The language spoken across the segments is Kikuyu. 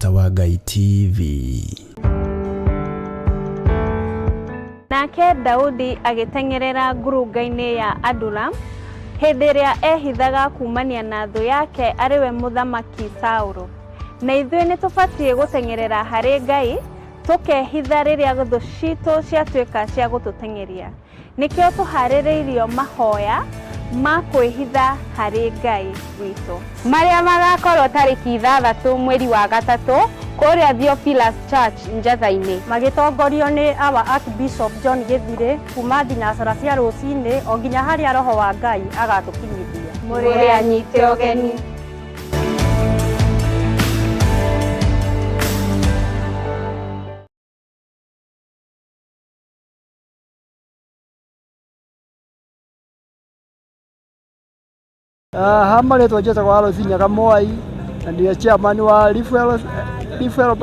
Mũrata wa Ngai TV. Nake Daudi agĩteng'erera ngurunga-inĩ ya Adulamu hĩndĩ ĩrĩa eehithaga kuumania na thũ yake arĩ we Mũthamaki Saulu. Na ithuĩ nĩ tũbatiĩ gũteng'erera harĩ Ngai, tũkehitha rĩrĩa thũ citũ ciatuĩka cia gũtũteng'eria. Nĩkĩo tũharĩrĩirio mahoya ma kwĩhitha harĩ Ngai witũ. Marĩa magakorwo tarĩki 6 mweri wa gatatũ kũrĩa Theophilus Church Njatha-inĩ. Magĩtongorio nĩ Our Archbishop John Gĩthirĩ kuma thinacara cia rũcinĩ o nginya harĩa Roho wa Ngai agatũkinyithia. Mũrĩ anyite ũgeni. Ha marĩtwa njĩtagwo Alois Nyaga Mwai na nĩwe chairman wa Leafwell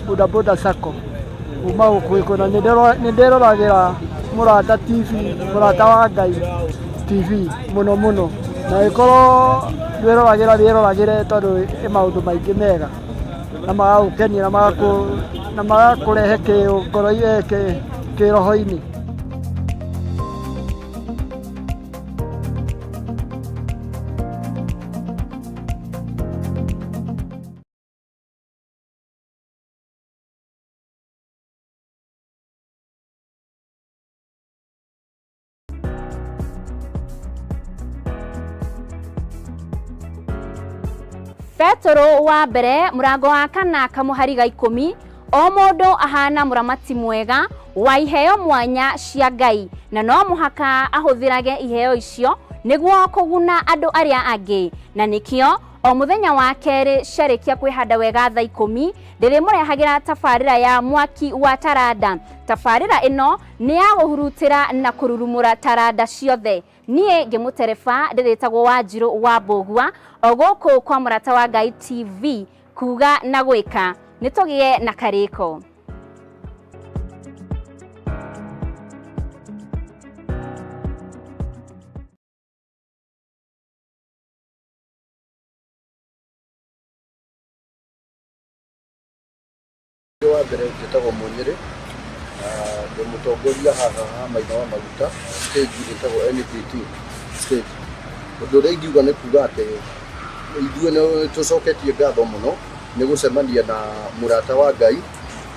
Boda Boda Sacco kuma gũkũ na nĩ ndĩroragĩra Mũrata TV, Mũrata wa Ngai TV mũno mũno na ĩkorwo ndwĩroragĩra wĩroragĩre tondũ ĩ maũndũ maingĩ mega na magagũkenia na magakũrehe kĩroho-inĩ. Petũrũ wa mbere mũrango wa kana kamũhari ga 10 o mũndũ ahana mũramati mwega wa iheo mwanya cia Ngai na no mũhaka ahũthĩrage iheo icio nĩguo kũguna andũ arĩa angĩ, na nĩkĩo o mũthenya wa kerĩ ciarĩkia kwĩhanda wega thaa 10 ndĩrĩmũrehagĩra tabarĩra ya mwaki wa taranda. Tabarĩra ĩno nĩ ya gũhurutĩra na kũrurumũra taranda ciothe. Niĩ ngĩmũtereba ndĩrĩtagwo Wanjirũ wa Mbũgua o gũkũ kwa Mũrata wa Ngai TV, kuga na gwĩka. Nĩ tũgĩe na karĩko. Wa mbere njĩtagwo Mũnyĩrĩ na ndĩ mũtongoria haha ha Maina wa Maguta stage ĩtagwo NPT stage. Ũndũ ũrĩa ingiuga nĩ kuga atĩ ithuĩ nĩ tũcoketie ngatho mũno nĩ gũcemania na mũrata wa Ngai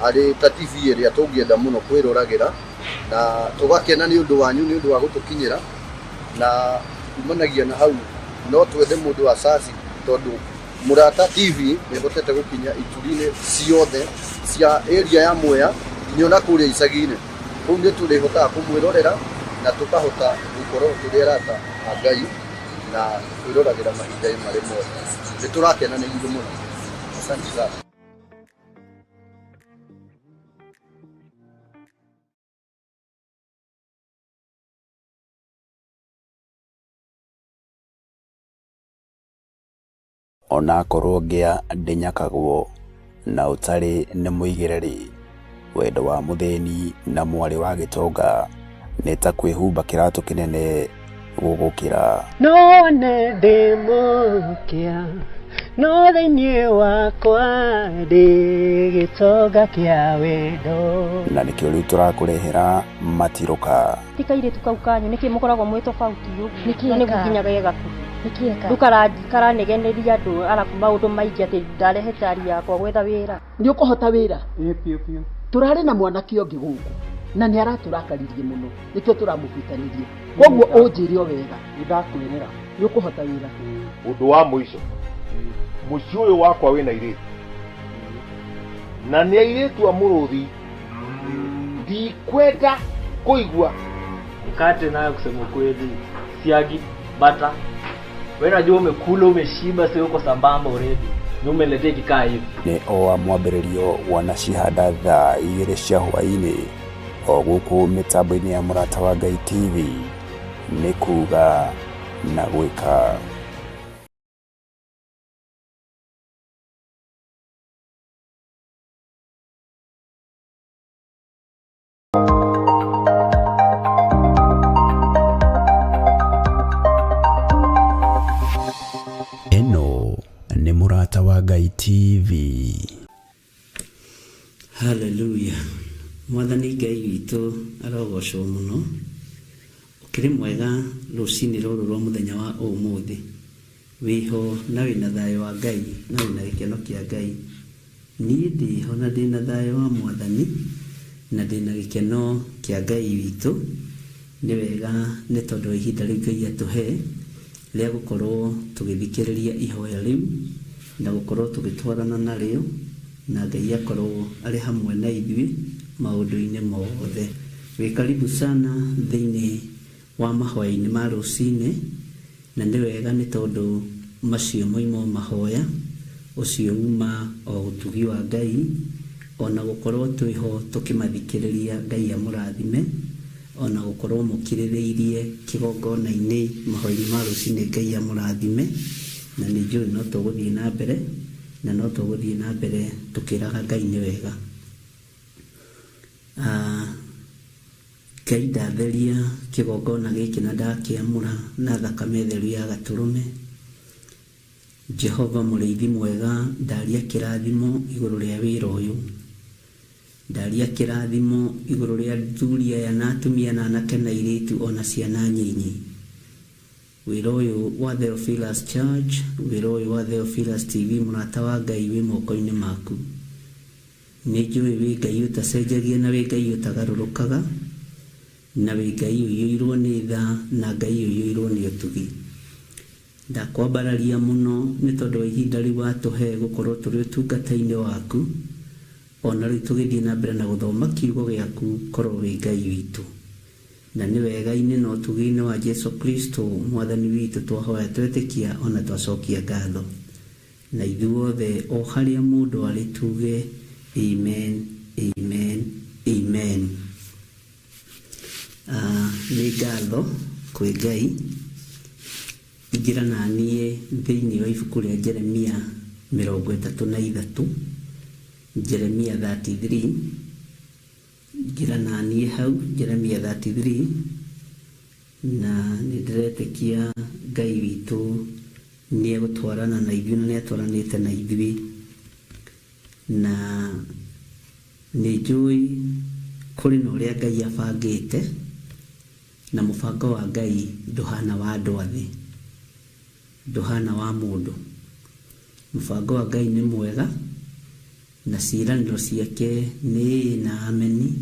arĩ ta TV ĩrĩa tũngĩenda mũno kwĩroragĩra na tũgakena nĩ ũndũ wanyu nĩ ũndũ wa gũtũkinyĩra na kumanagia na hau no twende mũndũ wa caci tondũ Mũrata TV nĩ ĩhotete gũkinya ituri-inĩ ciothe cia area ya Mwea nginya ona kũrĩa icagi-inĩ. Kũu nĩ tũrĩhotaga kũmwĩrorera na tũkahota gũkorwo tũrĩ arata a Ngai na kwĩroragĩra mahinda marĩ mothe. Nĩ tũrakena nĩ inyuĩ mũno. Asante sana. Onakorwo ngĩa ndĩnyakagwo na ũtarĩ nĩ mũigĩre-rĩ, wendo wa mũthĩni na mwarĩ wa gĩtonga nĩ ta kwĩhumba kĩratũ kĩnene gũgũkĩra. No wone ndĩ mũkĩa, no thĩinĩ wakwa ndĩ gĩtonga kĩa wendo. Na nĩkĩo rĩu tũrakũrehera matirũka. Ti kairĩtu kau kanyu nĩkĩ mũkoragwo mwĩ tofauti ũguo? Nĩkĩ Na nĩguo eka? nginya ge gakuhĩ. Nĩkĩ eka? Rĩu karanegeneria andũ arabu maũndũ maingĩ atĩ ndarehe cari yakwa gwetha wĩra. Nĩ ũkũhota wĩra? Ĩĩ biũ biũ. Tũrarĩ na mwanake ũngĩ gũkũ na nĩ aratũrakaririe mũno nĩkĩo tũramũbutanirie. Koguo ũnjĩre o wega. Nĩ ndakwĩrĩra. Nĩ ũkũhota wĩra? Ũndũ wa mũico, mũciĩ ũyũ wakwa wĩna airĩtu na nĩ airĩtu a mũrũthi ndikwenda kũigua. Mkate nayo kusema ukweli, siagi, bata. Wewe unajua umekula umeshiba, sio uko sambamba already. Ni umeletea ikikaa hivi. Nĩ o wa mwambĩrĩrio wanacihanda thaa 2 cia hwaĩ-inĩ o gũkũ mĩtambo-inĩ ya Mũrata wa Ngai TV nĩ kuga na gwĩka. Ĩno nĩ Mũrata wa Ngai TV. Haleluya. Mwathani Ngai witũ arogocwo mũno. Ũkĩrĩ mwega rũcinĩ rũrũ rwa mũthenya wa ũmũthĩ. Wĩho na wĩna thayũ wa Ngai na wĩna gĩkeno kĩa Ngai. Niĩ ndĩho na ndĩna thayũ wa Mwathani na ndĩna gĩkeno kĩa Ngai witũ. Nĩ wega nĩ tondũ wa ihinda rĩu Ngai atũhe rĩa gũkorwo tũgĩthikĩrĩria ihoya rĩu na gũkorwo tũgĩtwarana narĩo na Ngai akorwo arĩ hamwe na ithuĩ maũndũ-inĩ mothe. Wĩ karibu sana thĩinĩ wa mahoya-inĩ ma rũcinĩ, na nĩ wega nĩ tondũ macio moima o mahoya, ũcio uma o ũtugi wa Ngai, o na gũkorwo twĩho tũkĩmathikĩrĩria Ngai amũrathime, o na gũkorwo mũkirĩrĩirie kĩgongona-inĩ mahoya-inĩ ma rũcinĩ Ngai amũrathime, na nĩ njũĩ no tũgũthiĩ na mbere, na no tũgũthiĩ na mbere tũkĩraga Ngai nĩ wega. Ah, Ngai ndatheria kĩgongona gĩkĩ na ndakĩamũra na thakame theru ya gatũrũme. Jehova mũrĩithi mwega ndaria kĩrathimo igũrũ rĩa wĩra ũyũ. Ndaria kĩrathimo igũrũ rĩa athuri aya na atumia na anake na airĩtu ona ciana nyinyi. Wĩra ũyũ wa Theophilus Church, wĩra ũyũ wa Theophilus TV mũrata wa Ngai wĩ moko-inĩ maku. Nĩnjũĩ wĩ Ngai ũtacenjagia na wĩ Ngai ũtagarũrũkaga, na wĩ Ngai ũiyũirwo nĩ tha na Ngai ũiyũirwo nĩ ũtugi. Ndakwambararia mũno nĩ tondũ wa ihinda rĩu watũhe gũkorwo tũrĩ ũtungata-inĩ waku, o na rĩu tũgĩthiĩ na mbere na gũthoma kiugo gĩaku, korwo wĩ Ngai witũ. Na nĩ wega-inĩ na ũtugi-inĩ wa Jesu Kristo Mwathani witũ twahoya twetĩkia o na twacokia ngatho. Na ithuothe o harĩa mũndũ arĩ tuge Amen, Amen, Amen. Ah, nĩ ngatho kwĩ Ngai. Ingĩra na niĩ thĩinĩ wa ibuku rĩa Jeremia 33, Jeremia 33, ingĩra na niĩ hau Jeremia 33, na nĩ ndĩretĩkia Ngai witũ nĩ egũtwarana na ithuĩ na nĩ atwaranĩte na ithuĩ. Na nĩ njũĩ kũrĩ na ũrĩa Ngai abangĩte, na mũbango wa Ngai ndũhana wa andũ a thĩ, ndũhana wa mũndũ. Mũbango wa Ngai nĩ mwega, na ciĩranĩro ciake nĩ ĩĩ na ameni,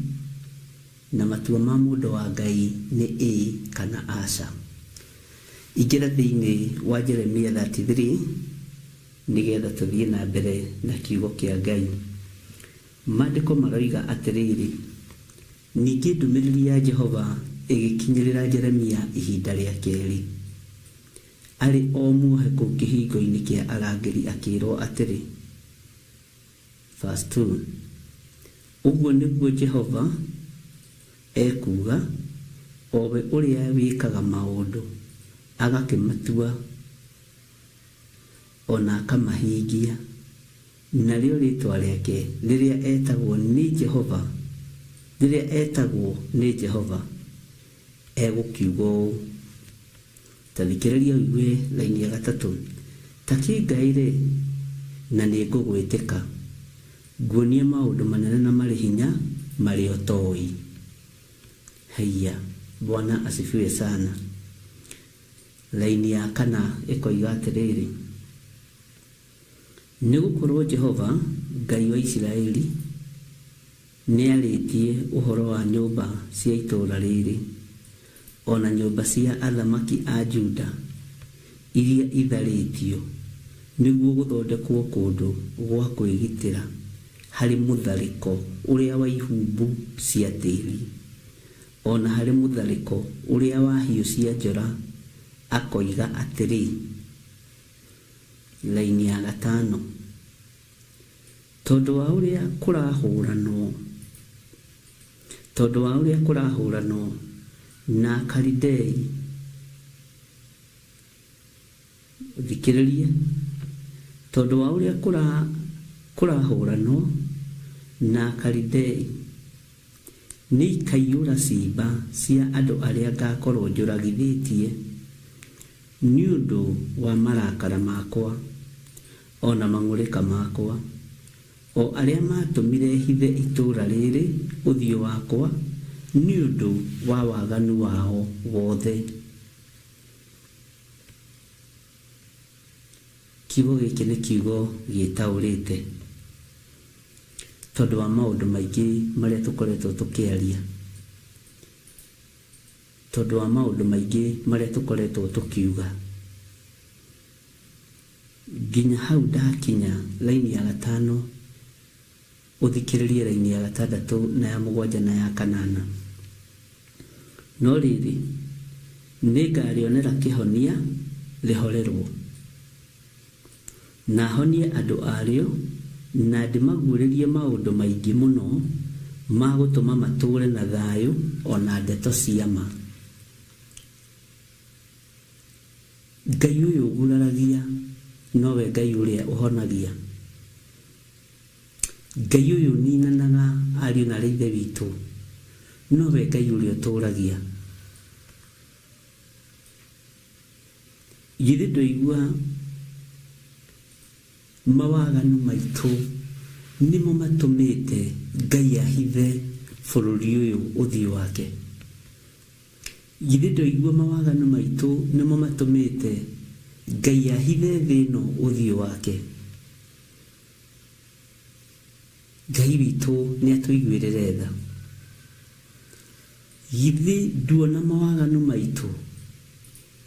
na matua ma mũndũ wa Ngai nĩ ĩĩ kana aca. Ingĩra thĩinĩ wa Jeremia 33 nĩgetha tũthiĩ na mbere na kiugo kĩa Ngai. Maandĩko maroiga atĩrĩrĩ, Ningĩ ndũmĩrĩri ya Jehova ĩgĩkinyĩrĩra Jeremia ihinda rĩa kerĩ, arĩ o muohe kũu kĩhingo-inĩ kĩa arangĩri akĩĩrwo atĩrĩ, Verse 2, Ũguo nĩguo Jehova ekuuga, o we ũrĩa wĩkaga maũndũ, agakĩmatua, o na akamahingia, narĩo rĩĩtwa rĩake rĩrĩa etagwo nĩ Jehova, rĩrĩa etagwo nĩ Jehova, egũkiuga ũũ. Ta thikĩrĩria ũigue raini ya gatatũ. Ta kĩngaĩre, na nĩngũgwĩtĩka, nguonie maũndũ manene na marĩ hinya marĩa ũtoĩ. Haiya! Bwana asifiwe sana. Raini ya kana ĩkoiga atĩrĩrĩ, Nĩ gũkorũo Jehova, Ngai wa Isiraeli, nĩarĩtie ũhoro wa nyũmba cia itũũra rĩrĩ, o na nyũmba cia athamaki a Juda iria itharĩtio, nĩguo gũthondekwo kũndũ gwa kwĩgitĩra harĩ mũtharĩko ũrĩa wa ihumbu cia tĩri, o na harĩ mũtharĩko ũrĩa wa hiũ cia njora, akoiga atĩrĩ, Raini ya gatano. Tondũ wa ũrĩa kũrahũranwo, tondũ wa ũrĩa kũrahũranwo na Akalidei, thikĩrĩria, tondũ wa ũrĩa kũra, kũrahũranwo na Akalidei, nĩikaiyũra ciimba cia andũ arĩa ngakorwo njũragithĩtie nĩ ũndũ wa marakara makwa, o na mang'ũrĩka makwa, o arĩa maatũmire hithe itũũra rĩrĩ ũthiũ wakwa nĩ ũndũ wa waganu wao wothe. Kiugo gĩkĩ nĩ kiugo gĩtaũrĩte tondũ wa maũndũ maingĩ marĩa tũkoretwo tũkĩaria, tondũ wa maũndũ maingĩ marĩa tũkoretwo tũkiuga. Nginya hau ndakinya raini ya gatano, ũthikĩrĩrie raini ya gatandatũ na ya mũgwanja na ya kanana. No rĩrĩ, nĩngarĩonera kĩhonia rĩhorerwo, na honie andũ arĩo, na ndĩmaguũrĩrie maũndũ maingĩ mũno ma gũtũma matũũre na thayũ o na ndeto cia ma. Ngai ũyũ ũguraragia nowe Ngai ũrĩa ũhonagia. Ngai ũyũ ũninanaga ariũ na aarĩ a Ithe witũ nowe Ngai ũrĩa ũtũũragia. Githĩ ndũigua mawaganu maitũ nĩmo matũmĩte Ngai ahithe bũrũri ũyũ ũthiũ wake? Githĩ ndũigua mawaganu maitũ nĩmo matũmĩte Ngai ahithe thĩ ĩno ũthiũ wake? Ngai witũ nĩatũiguĩrĩre tha. Githĩ nduona mawaganu maitũ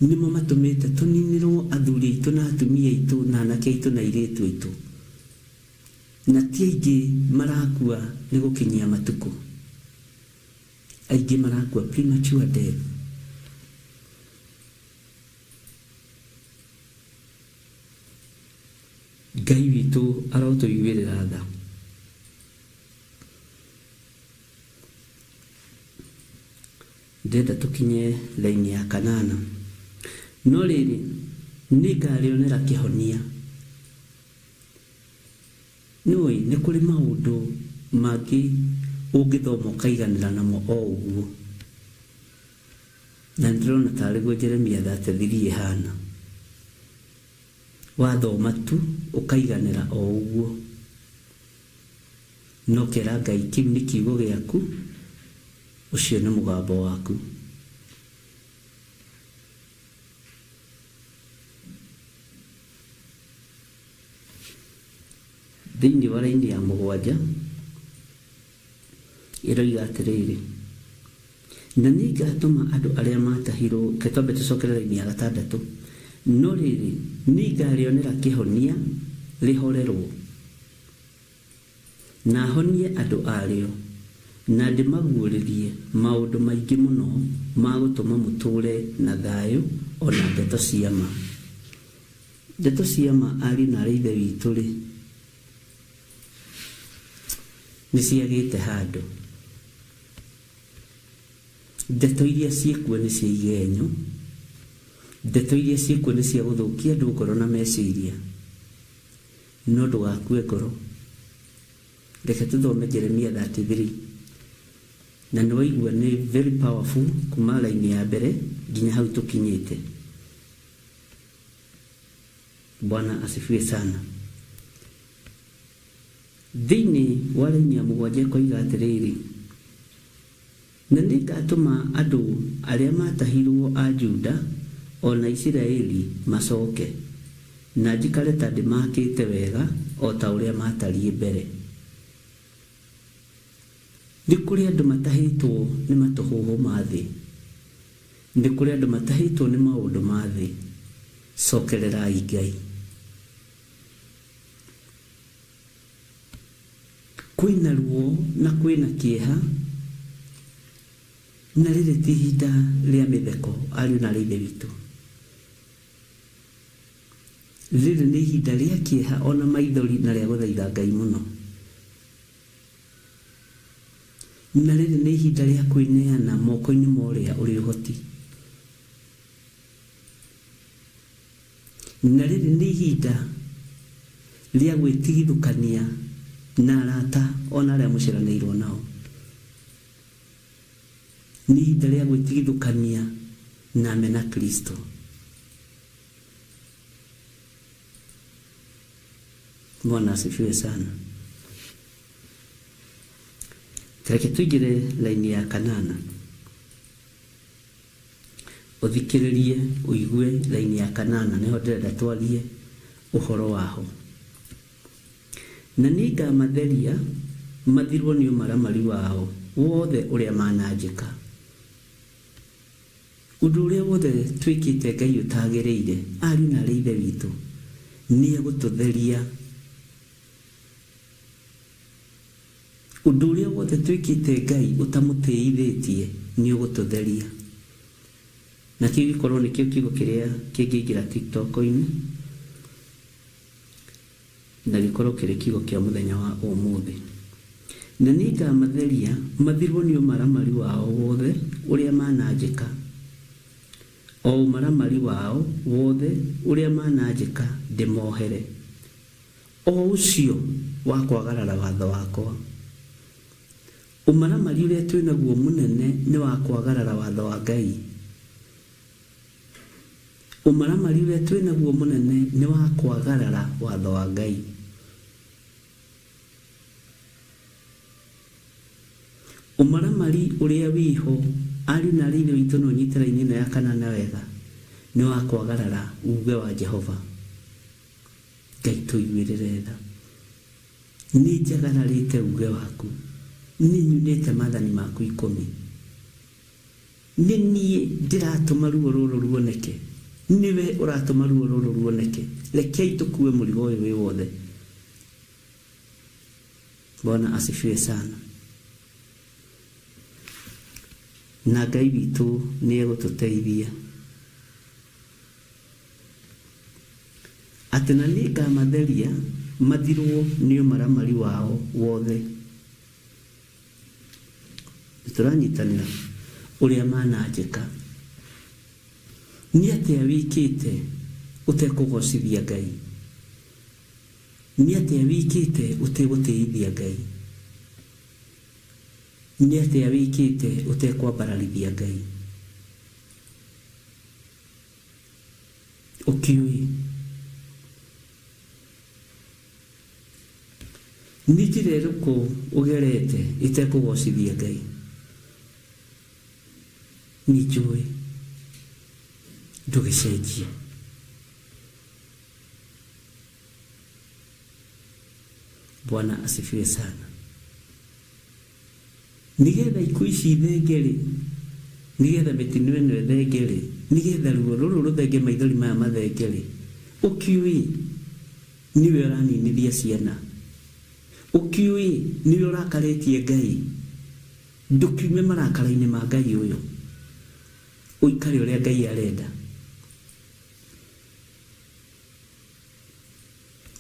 nĩmo matũmĩte tũninĩrwo athuri aitũ na atumia aitũ na anake aitũ na airĩtu aitũ, na ti aingĩ marakua nĩ gũkinyia matukũ, aingĩ marakua premature death. Ngai witũ arotũiguĩrĩra tha. Ndĩrenda tũkinye raini ya kanana. No rĩrĩ, nĩngarĩonera kĩhonia. Nĩũĩ, nĩ kũrĩ maũndũ mangĩ ũngĩthoma ũkaiganĩra namo o ũguo. Na nĩndĩrona tarĩ guo Jeremia 33 ĩhana. Wathoma tu ũkaiganĩra o ũguo. Na ũkera Ngai kĩu nĩ kiugo gĩaku, ũcio nĩ mũgambo waku. Thĩinĩ wa raini ya mũgwanja ĩroiga atĩrĩrĩ, na nĩngatũma andũ arĩa maatahirwo, reke twambe tũcokere raini ya gatandatũ, no rĩrĩ, nĩngarĩonera kĩhonia rĩhorerwo, na honie andũ arĩo, na ndĩmaguũrĩrie maũndũ maingĩ mũno ma gũtũma mũtũũre na thayũ o na ndeto cia ma. Ndeto cia ma ariũ na aarĩ a Ithe witũ-rĩ, nĩ ciagĩte handũ. Ndeto iria ciĩkuo nĩ cia igenyo, ndeto iria ciĩkuo nĩ cia gũthũkia andũ ngoro na meciria. No ndũgakue ngoro. Reke tũthome Jeremia 33. Na nĩ waigua nĩ very powerful kuma raini ya mbere nginya hau tũkinyĩte. Bwana asifiwe sana. Thĩinĩ wa raini ya mũgwanja ĩkoiga atĩrĩrĩ, na nĩngatũma andũ arĩa maatahirwo a Juda o na Isiraeli macoke, na njikare ta ndĩmaakĩte wega o ta ũrĩa maatariĩ mbere. Nĩ kũrĩ andũ matahĩtwo nĩ matũhũhũ ma thĩ. Nĩ kũrĩ andũ matahĩtwo nĩ maũndũ ma thĩ. Cokererai Ngai. Kwĩna ruo na kwĩna kĩeha, na rĩrĩ ti ihinda rĩa mĩtheko, ariũ na aarĩ a Ithe witũ. Rĩrĩ nĩ ihinda rĩa kĩeha o na maithori na rĩa gũthaitha Ngai mũno. Na rĩrĩ nĩ ihinda rĩa kwĩneana moko-inĩ ma ũrĩa ũrĩ ũhoti. Na rĩrĩ nĩ ihinda rĩa gwĩtigithũkania na arata o na arĩa mũciaranĩirwo nao. Nĩ ihinda rĩa gwĩtigithũkania na amena Kristo. Bwana asifiwe sana. Tareke tũingĩre raini ya kanana. Ũthikĩrĩrie ũigue raini ya kanana nĩho ndĩrenda twarie ũhoro waho. Na nĩngamatheria mathirwo nĩ ũmaramari wao wothe ũrĩa mananjĩka. Ũndũ ũrĩa wothe twĩkĩte Ngai ũtagĩrĩire, ariũ na aarĩ a Ithe witũ, nĩegũtũtheria. Ũndũ ũrĩa wothe twĩkĩte Ngai ũtamũtĩithĩtie nĩũgũtũtheria. Na kĩu gĩkorwo nĩkĩo kiugo kĩrĩa kĩngĩingĩra TikTok-inĩ na gĩkorwo kĩrĩ kiugo kĩa mũthenya wa ũmũthĩ. Na nĩngamatheria mathirwo nĩ ũmaramari wao wothe ũrĩa mananjĩka, o ũmaramari wao wothe ũrĩa mananjĩka ndĩmohere. O ũcio wa kwagarara watho wakwa. Ũmaramari ũrĩa twĩ naguo mũnene nĩ wa kwagarara watho wa Ngai. Ũmaramari ũrĩa twĩ naguo mũnene nĩ wa kwagarara watho wa Ngai. Ũmaramari ũrĩa wĩho, ariũ na aarĩ a Ithe witũ no ũnyite raini ĩno ya kanana wega, nĩ wa kwagarara uuge wa Jehova. Ngai tũiguĩrĩre tha. Nĩ njagararĩte uuge waku, nĩ nyunĩte maathani maku ikũmi. Nĩ niĩ ndĩratũma ruo rũrũ ruoneke, nĩwe ũratũma ruo rũrũ ruoneke, rekei tũkue mũrigo ũyũ wĩ wothe. Bwana asifiwe sana. Na Ngai witũ nĩ egũtũteithia. Atĩ na nĩngamatheria mathirwo nĩ ũmaramari wao wothe. Nĩtũranyitanĩra? Ũrĩa mananjĩka. Nĩ atĩa wĩkĩte ũtekũgocithia Ngai? Nĩ atĩa wĩkĩte ũtegũtĩithia Ngai? Nĩ atĩa wĩkĩte ũtekwambararithia Ngai? Ũkĩũĩ? Nĩ njĩra ĩrĩkũ ũgerete ĩtekũgocithia Ngai? Nĩ njũĩ. Ndũgĩcenjie. Bwana asifiwe sana. Nĩgetha ikuũ ici ithenge-rĩ, nĩgetha mĩtino ĩno ĩthenge-rĩ, nĩgetha ruo rũrũ rũthenge, maithori maya mathenge-rĩ, ũkĩũĩ nĩwe ũraninithia ciana? Ũkĩũĩ nĩwe ũrakarĩtie Ngai? Ndũkiume marakara-inĩ ma Ngai ũyũ, ũikare ũrĩa Ngai arenda.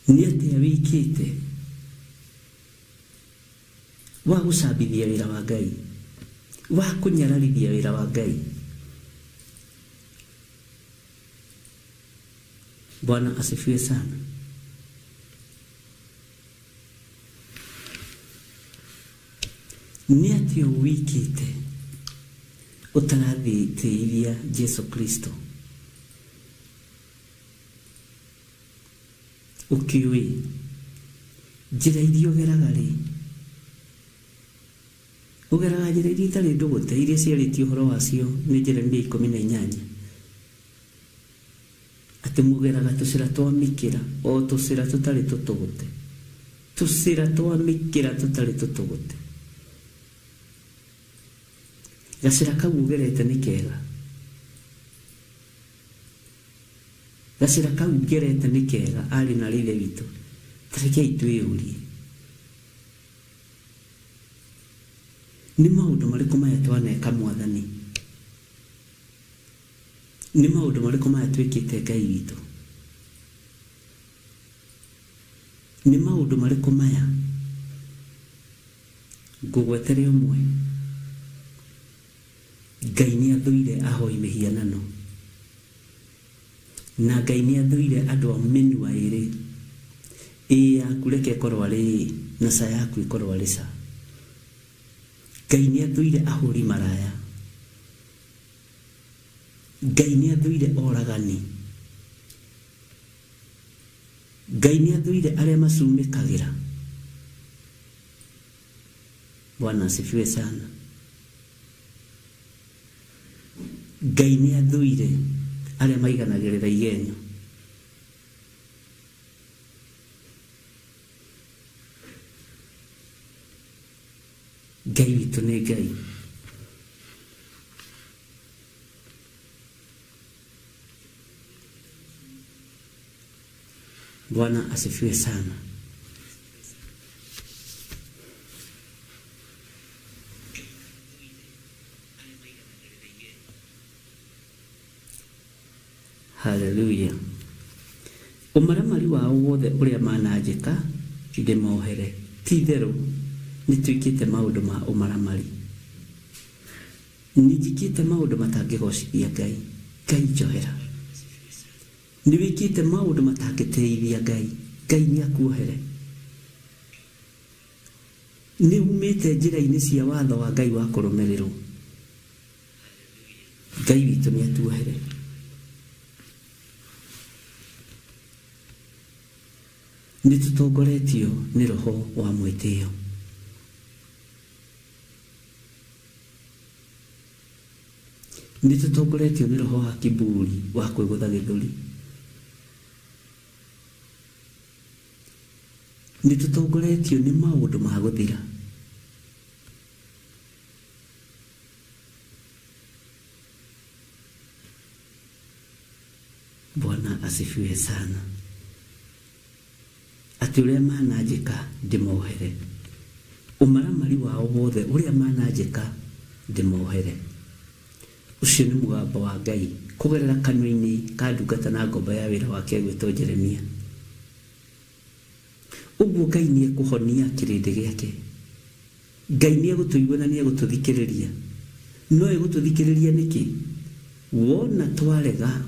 Nĩ atĩa wĩkĩte? Wa gũcambithia wĩra wa Ngai, wa kũnyararithia wĩra wa Ngai. Bwana asifiwe sana. Nĩ atĩa wĩkĩte ũtarathĩtĩithia Jesu Kristo? Ũkĩũĩ? Njĩra iria ũgeraga-rĩ, ũgeraga njĩra iria itarĩ ndũgũte, iria ciarĩtio ũhoro wacio nĩ Jeremia 18, atĩ mũgeraga tũcĩra twa mĩkĩra, o tũcĩra tũtarĩ tũtũgũte, tũcĩra twa mĩkĩra tũtarĩ tũtũgũte. Gacĩra kau ũgerete nĩ kega? Gacĩra kau ngerete nĩ kega, ariũ na aarĩ a Ithe witũ? Ta rekei twĩyũrie, Nĩ maũndũ marĩkũ maya twaneka Mwathani? Nĩ maũndũ marĩkũ maya twĩkĩte Ngai witũ? Nĩ maũndũ marĩkũ maya? Ngũgwetere ũmwe. Ngai nĩ athũire ahoi mĩhianano. Na Ngai nĩ athũire andũ a mĩnua ĩĩrĩ. Ĩĩ yaku reke ĩkorwo arĩ ĩĩ, na ca yaku ĩkorwo arĩ ca. Ngai nĩ athũire ahũri maraya. Ngai nĩ athũire oragani. Ngai nĩ athũire arĩa macumĩkagĩra. Bwana asifiwe sana. Ngai nĩ athũire arĩa maiganagĩrĩra igenyo. Ngai witũ nĩ Ngai. Bwana asifiwe sana. Haleluya. Ũmaramari wao wothe ũrĩa mananjĩka ndĩmohere, ti-itherũ nĩtwĩkĩte maũndũ ma ũmaramari, nĩnjĩkĩte maũndũ matangĩgoocithia Ngai. Ngai njohera. Nĩwĩkĩte maũndũ matangĩtĩithia Ngai. Ngai nĩakuohere. Nĩumĩte njĩra-inĩ cia watho wa Ngai wa kũrũmĩrĩrwo. Ngai witũ nĩatuohere. Nĩtũtongoretio nĩ roho wa mwĩtĩo. Nĩtũtongoretio nĩ roho wa kiburi wa kwĩgũtha gĩthũri. Nĩtũtongoretio nĩ maũndũ ma gũthira. Bwana asifiwe sana. Atĩ ũrĩa mananjĩka ndĩmohere, ũmaramari wao wothe ũrĩa mananjĩka ndĩmohere. Ũcio nĩ mũgambo wa Ngai kũgerera kanua-inĩ ka ndungata na ngombo ya wĩra wake ĩgwĩtwo Jeremia. Ũguo Ngai nĩ ekũhonia kĩrĩndĩ gĩake. Ngai nĩ egũtũigua na nĩ egũtũthikĩrĩria. No egũtũthikĩrĩria nĩkĩ? Wona twarega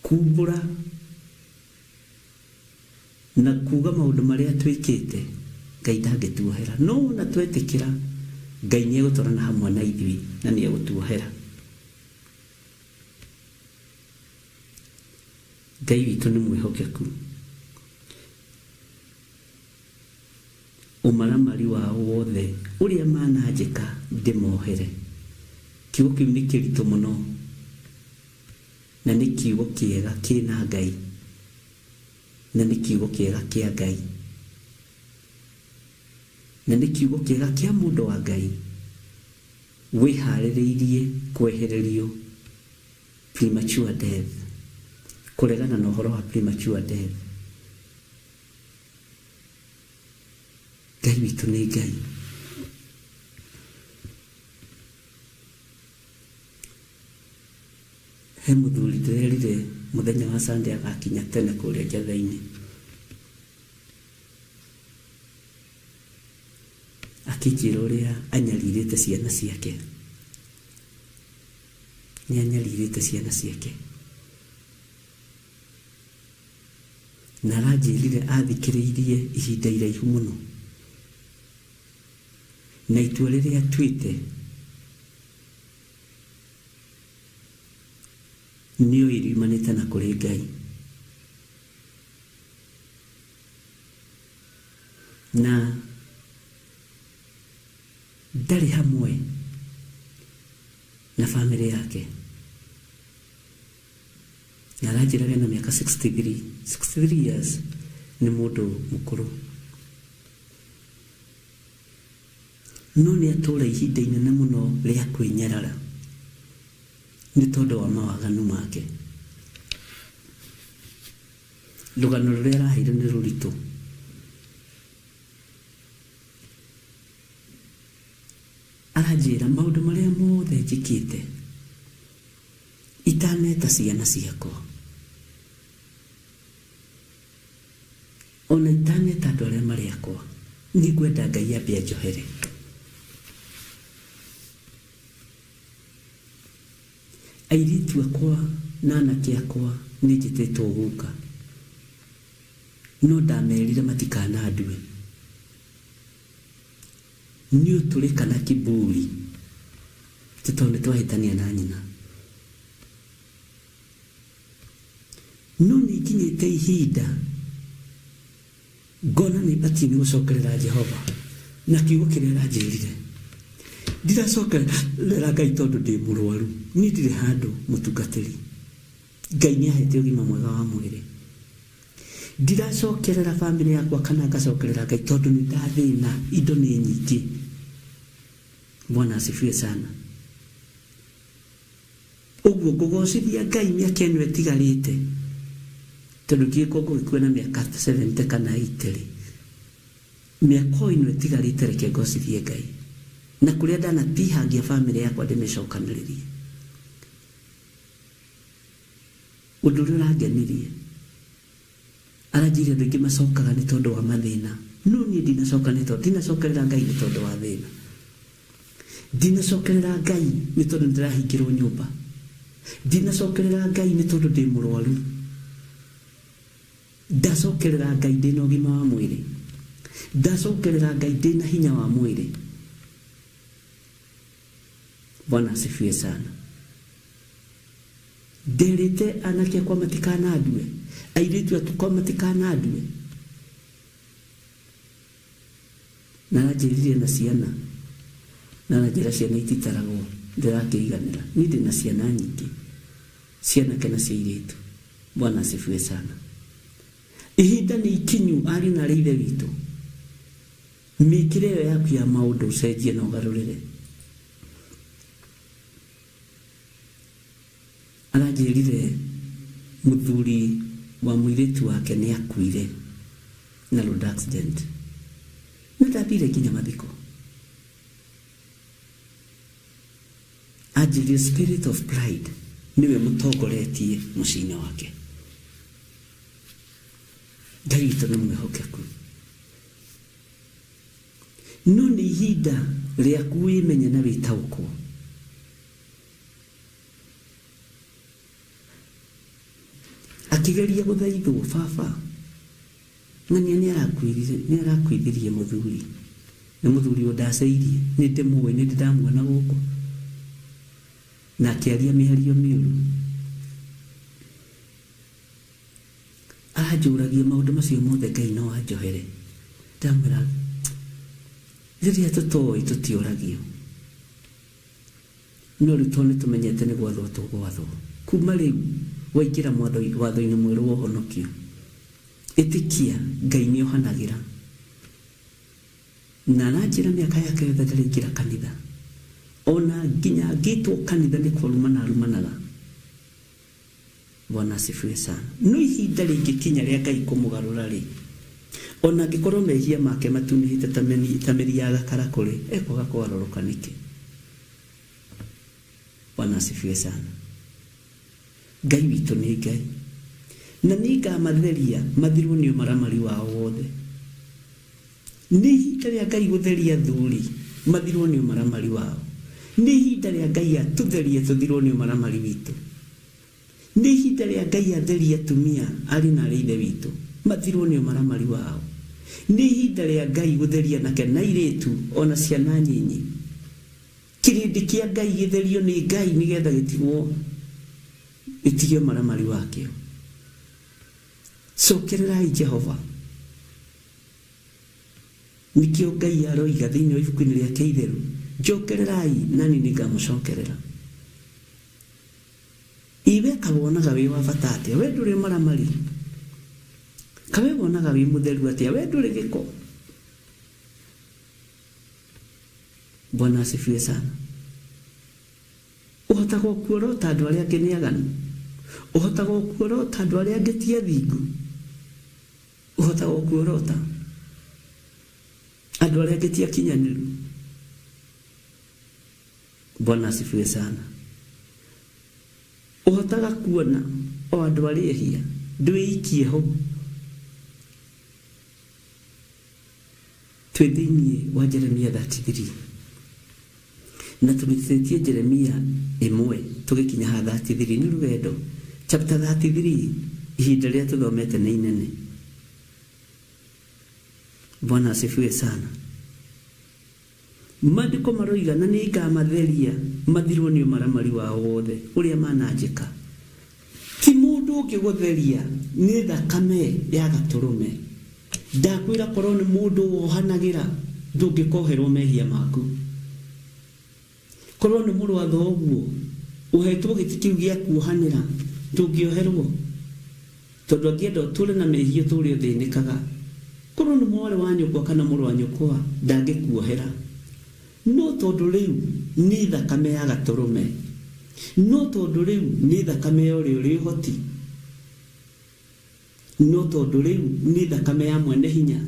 kumbũra na kuga maũndũ marĩa twĩkĩte, Ngai ndangĩtuohera. No wona twetĩkĩra, Ngai nĩ egũtwarana hamwe na ithuĩ na nĩ egũtuohera. Ngai witũ nĩ mwĩhokeku. Ũmaramari wao wothe ũrĩa mananjĩka ndĩmohere. Kiugo kĩu nĩ kĩritũ mũno na nĩ kiugo kĩega kĩna Ngai na nĩ kiugo kĩega kĩa Ngai na nĩ kiugo kĩega kĩa mũndũ wa Ngai wĩharĩrĩirie kwehererio premature death, kũregana na ũhoro wa premature death. Ngai witũ nĩ Ngai. He mũthuri ndĩrerire mũthenya wa Sunday agakinya tene kũrĩa Njatha-inĩ. Akĩnjĩra ũrĩa anyarirĩte ciana ciake. Nĩ anyarirĩte ciana ciake. Na aranjĩrire athikĩrĩirie ihinda iraihu mũno. Na itua rĩrĩa atuĩte nĩoĩ riumanĩte na kũrĩ Ngai. Na ndarĩ hamwe na bamĩrĩ yake. Na aranjĩraga ena mĩaka 63, 63 years nĩ mũndũ mũkũrũ. No nĩ atũra ihinda inene mũno rĩa kwĩnyarara nĩ tondũ wa mawaganu make. Rũgano rũrĩa araheire nĩ rũritũ. Aranjĩra maũndũ marĩa mothe njĩkĩte itaneta ciana ciakwa, ona itaneta andũ arĩa marĩ akwa, nĩ ngwenda Ngai ambe anjohere. Airĩtu akwa na anake akwa nĩ njĩtĩtwo guka, no ndamerire matikanandue. Nĩ ũtũrĩka na kiburi ti tondũ nĩ twahĩtania na nyina. No nĩ nginyĩte ihinda ngona nĩ batiĩ nĩ gũcokerera Jehova. Na kiugo kĩrĩa aranjĩrire, ndiracokerera Ngai tondũ ndĩ mũrwaru, niĩ ndirĩ handũ mũtungatĩri. Ngai nĩ ahete ũgima mwega wa mwĩrĩ. Ndiracokerera bamĩrĩ yakwa kana ngacokerera Ngai tondũ nĩ ndathĩna, indo nĩ nyingĩ. Bwana asifiwe sana. Ũguo ngũgocithia Ngai mĩaka ĩno ĩtigarĩte, tondũ ndiũĩ ko ngũgĩkua na mĩaka 70 kana 80 rĩ, mĩaka o ĩno ĩtigarĩte reke ngocithie Ngai. Na kũrĩa ndanatihangia bamĩrĩ yakwa ndĩmĩcokanĩrĩrie. Ũndũ ũrĩa ũrangenirie, aranjĩrire andũ aingĩ macokaga nĩ tondũ wa mathĩna, no niĩ ndinacoka nĩ tondũ, ndinacokerera Ngai nĩ tondũ wa thĩna. Ndinacokerera Ngai nĩ tondũ nĩndĩrahingĩrwo nyũmba. Ndinacokerera Ngai nĩ tondũ ndĩ mũrwaru. Ndacokerera Ngai ndĩna ũgima wa mwĩrĩ. Ndacokerera Ngai ndĩna hinya wa mwĩrĩ. Bwana asifiwe sana. Nderĩte anake akwa matikanandue, airĩtu akwa matikanandue. Na aranjĩrire na ciana, na aranjĩra ciana ititaragwo, ndĩrakĩiganĩra. Niĩ ndĩna ciana nyingĩ, cia anake na cia airĩtu. Bwana asifiwe sana. Ihinda nĩ ikinyu ariũ na aarĩ a Ithe witũ, mĩkĩre ĩyo yaku ya maũndũ ũcenjie na ũgarũrĩre. Aranjĩrire mũthuri wa mũirĩtu wake nĩ akuire na road accident na ndathire nginya mathiko. Anjĩrire spirit of pride nĩwe mũtongoretie mũciĩ-inĩ wake. Ngai witũ nĩ mwĩhokeku. No nĩ ihinda rĩaku wĩmenye na wĩtaũkwo. Akĩgeria gũthaithwo, Baba, ng'ania nĩarakuithirie mũthuri. Nĩ mũthuri ũndacĩirie, nĩndĩmũĩ, nĩndĩ ndamuona gũkũ. Na akĩaria mĩario mĩũru. Aranjũragia maũndũ macio mothe Ngai no anjohere. Ndamwĩra, rĩrĩa tũtoĩ tũtiũragio. No rĩu tondũ nĩtũmenyete nĩ gwathwo tũgwathwo, kuuma rĩu waingĩra watho-inĩ mwerũ wa ũhonokio, ĩtĩkia Ngai nĩohanagĩra. Na aranjĩra mĩaka yake yothe ndarĩ aingĩra kanitha, ona nginya angĩtwo kanitha nĩ kũrumana arumanaga. Bwana asifiwe sana. No ihinda rĩngĩkinya rĩa Ngai kũmũgarũra-rĩ, ona angĩkorwo mehia make matunĩhĩte ta mĩri ya gakarakũ-rĩ, ekwaga kũgarũrũka nĩkĩ? Bwana asifiwe sana. Ngai witũ nĩ Ngai. Na nĩngamatheria mathirwo nĩ ũmaramari wao wothe. Nĩ ihinda rĩa Ngai gũtheria athuri mathirwo nĩ ũmaramari wao. Nĩ ihinda rĩa Ngai atũtherie tũthirwo nĩ ũmaramari witũ. Nĩ ihinda rĩa Ngai atherie atumia arĩ na arĩ ithe witũ mathirwo nĩ ũmaramari wao. Nĩ ihinda rĩa Ngai gũtheria anake na airĩtu o na ciana nyinyi. Kĩrĩndĩ kĩa Ngai gĩtherio nĩ Ngai nĩgetha gĩtigwo gĩtige ũmaramari wakĩo. Cokererai Jehova. Nĩkĩo Ngai aroiga thĩinĩ wa ibuku-inĩ rĩake itheru, Njokererai, nani nĩngamũcokerera. Ĩ we ka wonaga wĩ wa bata atĩa? We ndũrĩ ũmaramari? Ka we wonaga wĩ mũtheru atĩa? We ndũrĩ gĩko? Bwana asifiwe sana. Ũhotaga o kuorota andũ arĩa angĩ nĩ aganu? Ũhotaga o kuorota andũ arĩa angĩ ti athingu? Ũhotaga o kuorota andũ arĩa angĩ ti akinyanĩru? Bwana asifiwe sana. Ũhotaga kuona o andũ arĩa ehia, ndwĩikie ho. Twĩ thĩinĩ wa Jeremia 33 na tũrutithĩtie Jeremia ĩmwe tũgĩkinya ha 33 nĩ rũgendo. Chapter 33 ihinda rĩrĩa tũthomete nĩ inene. Bwana asifiwe sana. Maandĩko maroiga, Na nĩngamatheria mathirwo nĩ ũmaramari wao wothe ũrĩa mananjĩka. Ti mũndũ ũngĩgũtheria, nĩ thakame ya Gatũrũme. Ndakwĩra korwo nĩ mũndũ wohanagĩra. Ndũngĩkoherwo mehia maku. Korwo nĩ mũrũ wa thoguo ũhetwo gĩtĩ kĩu gĩa kuohanĩra, ndũngĩoherwo. Tondũ angĩenda ũtũre na mehia ũtũre ũthĩnĩkaga. Korwo nĩ mwarĩ wa nyũkwa kana mũrũ wa nyũkwa, ndangĩkuohera. No tondũ rĩu nĩ thakame ya Gatũrũme, no tondũ rĩu nĩ thakame ya ũrĩa ũrĩ ũhoti, no tondũ rĩu nĩ thakame ya mwene hinya,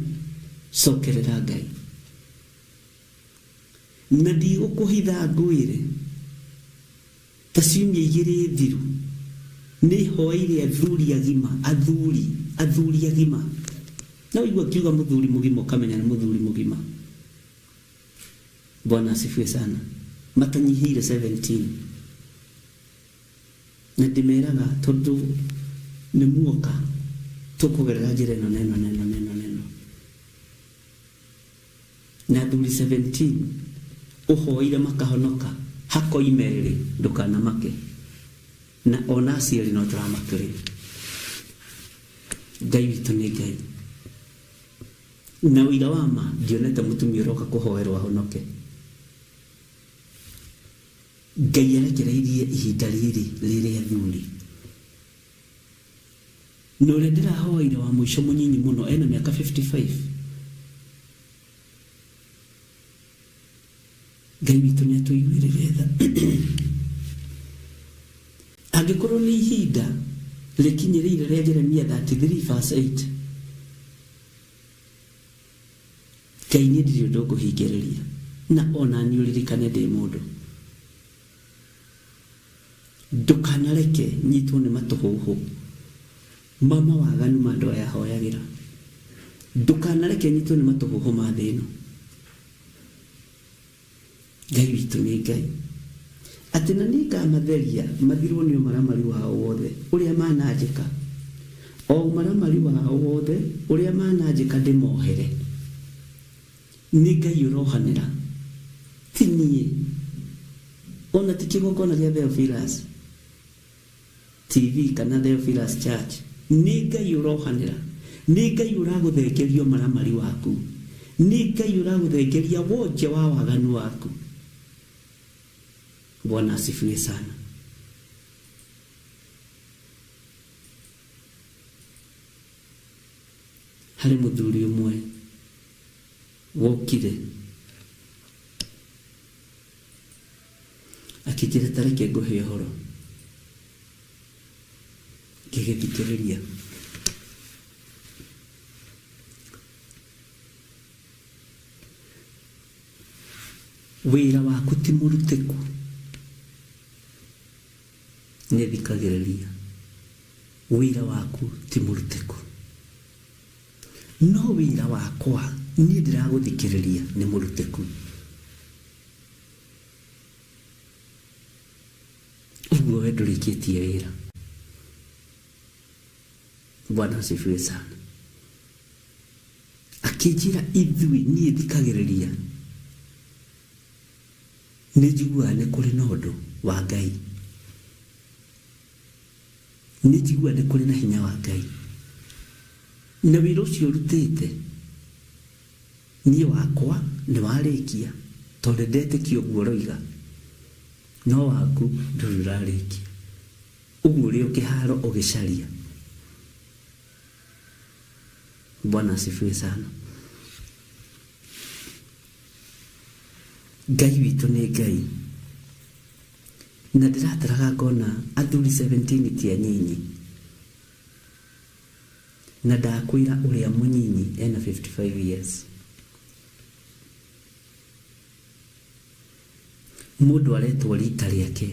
cokerera Ngai. Na ndigũkũhitha ngwĩre, ta ciumia igĩrĩ thiru, nĩ hoeire athuri agima, athuri, athuri agima. Na waigua ngiuga mũthuri mũgima ũkamenya nĩ mũthuri mũgima. Bwana asifiwe sana. Matanyihĩire 17. Na ndĩmeraga tondũ nĩ muoka tũkũgerera njĩra ĩno na ĩno na ĩno na ĩno na ĩno. Na athuri 17 ũhoeire makahonoka hakoima erĩ ndũkanamake. Na ona acio erĩ no tũramakĩrĩ. Ngai witũ nĩ Ngai. Na ũira wa ma ndionete mũtumia ũroka kũhoerwo ahonoke. Ngai arekereirie ihinda rĩrĩ rĩrĩ athuri. Na ũrĩa ndĩrahoeire wa mũico mũnyinyi mũno ena mĩaka 55. Ngai witũ nĩ atũiguĩrĩre tha. Angĩkorwo nĩ ihinda rĩkinyĩrĩire rĩa Jeremia 33 verse 8, Ngai niĩ ndirĩ ũndũ ngũhingĩrĩria, na ona niĩ ũririkane ndĩ mũndũ. Ndũkanareke nyitwo nĩ matũhũhũ ma mawaganu ma andũ aya hoyagĩra. Ndũkanareke nyitwo nĩ matũhũhũ ma thĩ ĩno. Ngai witũ nĩ Ngai. Atĩ na nĩngamatheria mathirwo nĩ ũmaramari wao wothe ũrĩa mananjĩka, o ũmaramari wao wothe ũrĩa mananjĩka ndĩmohere. Nĩ Ngai ũrohanĩra, ti niĩ, o na ti kĩgongona gĩa Theophilus TV kana Theophilus Church. Nĩ Ngai ũrohanĩra. Nĩ Ngai ũragũthengeria ũmaramari waku. Nĩ Ngai ũragũthengeria wonje wa waganu waku. Bwana asifiwe sana. Harĩ mũthuri ũmwe wokire akĩnjĩra ta reke ngũhe ũhoro. Ngĩgĩthikĩrĩria. Wĩra waku ti mũrutĩku. Nĩ thikagĩrĩria. Wĩra waku ti mũrutĩku. No wĩra wakwa niĩ ndĩragũthikĩrĩria nĩ mũrutĩku. Ũguo we ndũrĩkĩtie wĩra. Bwana asifiwe sana. Akĩnjĩra ithuĩ niĩ thikagĩrĩria nĩ njiguaga nĩ kũrĩ na ũndũ wa Ngai. Nĩ njiguaga nĩ kũrĩ na hinya wa Ngai. Na wĩra ũcio ũrutĩte niĩ wakwa nĩ warĩkia tondũ nĩ ndetĩkia ũguo ũroiga, no waku ndũrĩ ũrarĩkia. Ũguo ũrĩ o kĩharo ũgĩcaria. Bwana asifiwe sana. Ngai witũ nĩ Ngai. Na ndĩrataraga ngona athuri 17 ti anyinyi. Na ndakwĩra ũrĩa mũnyinyi ena 55 years. Mũndũ aretwo rita rĩake.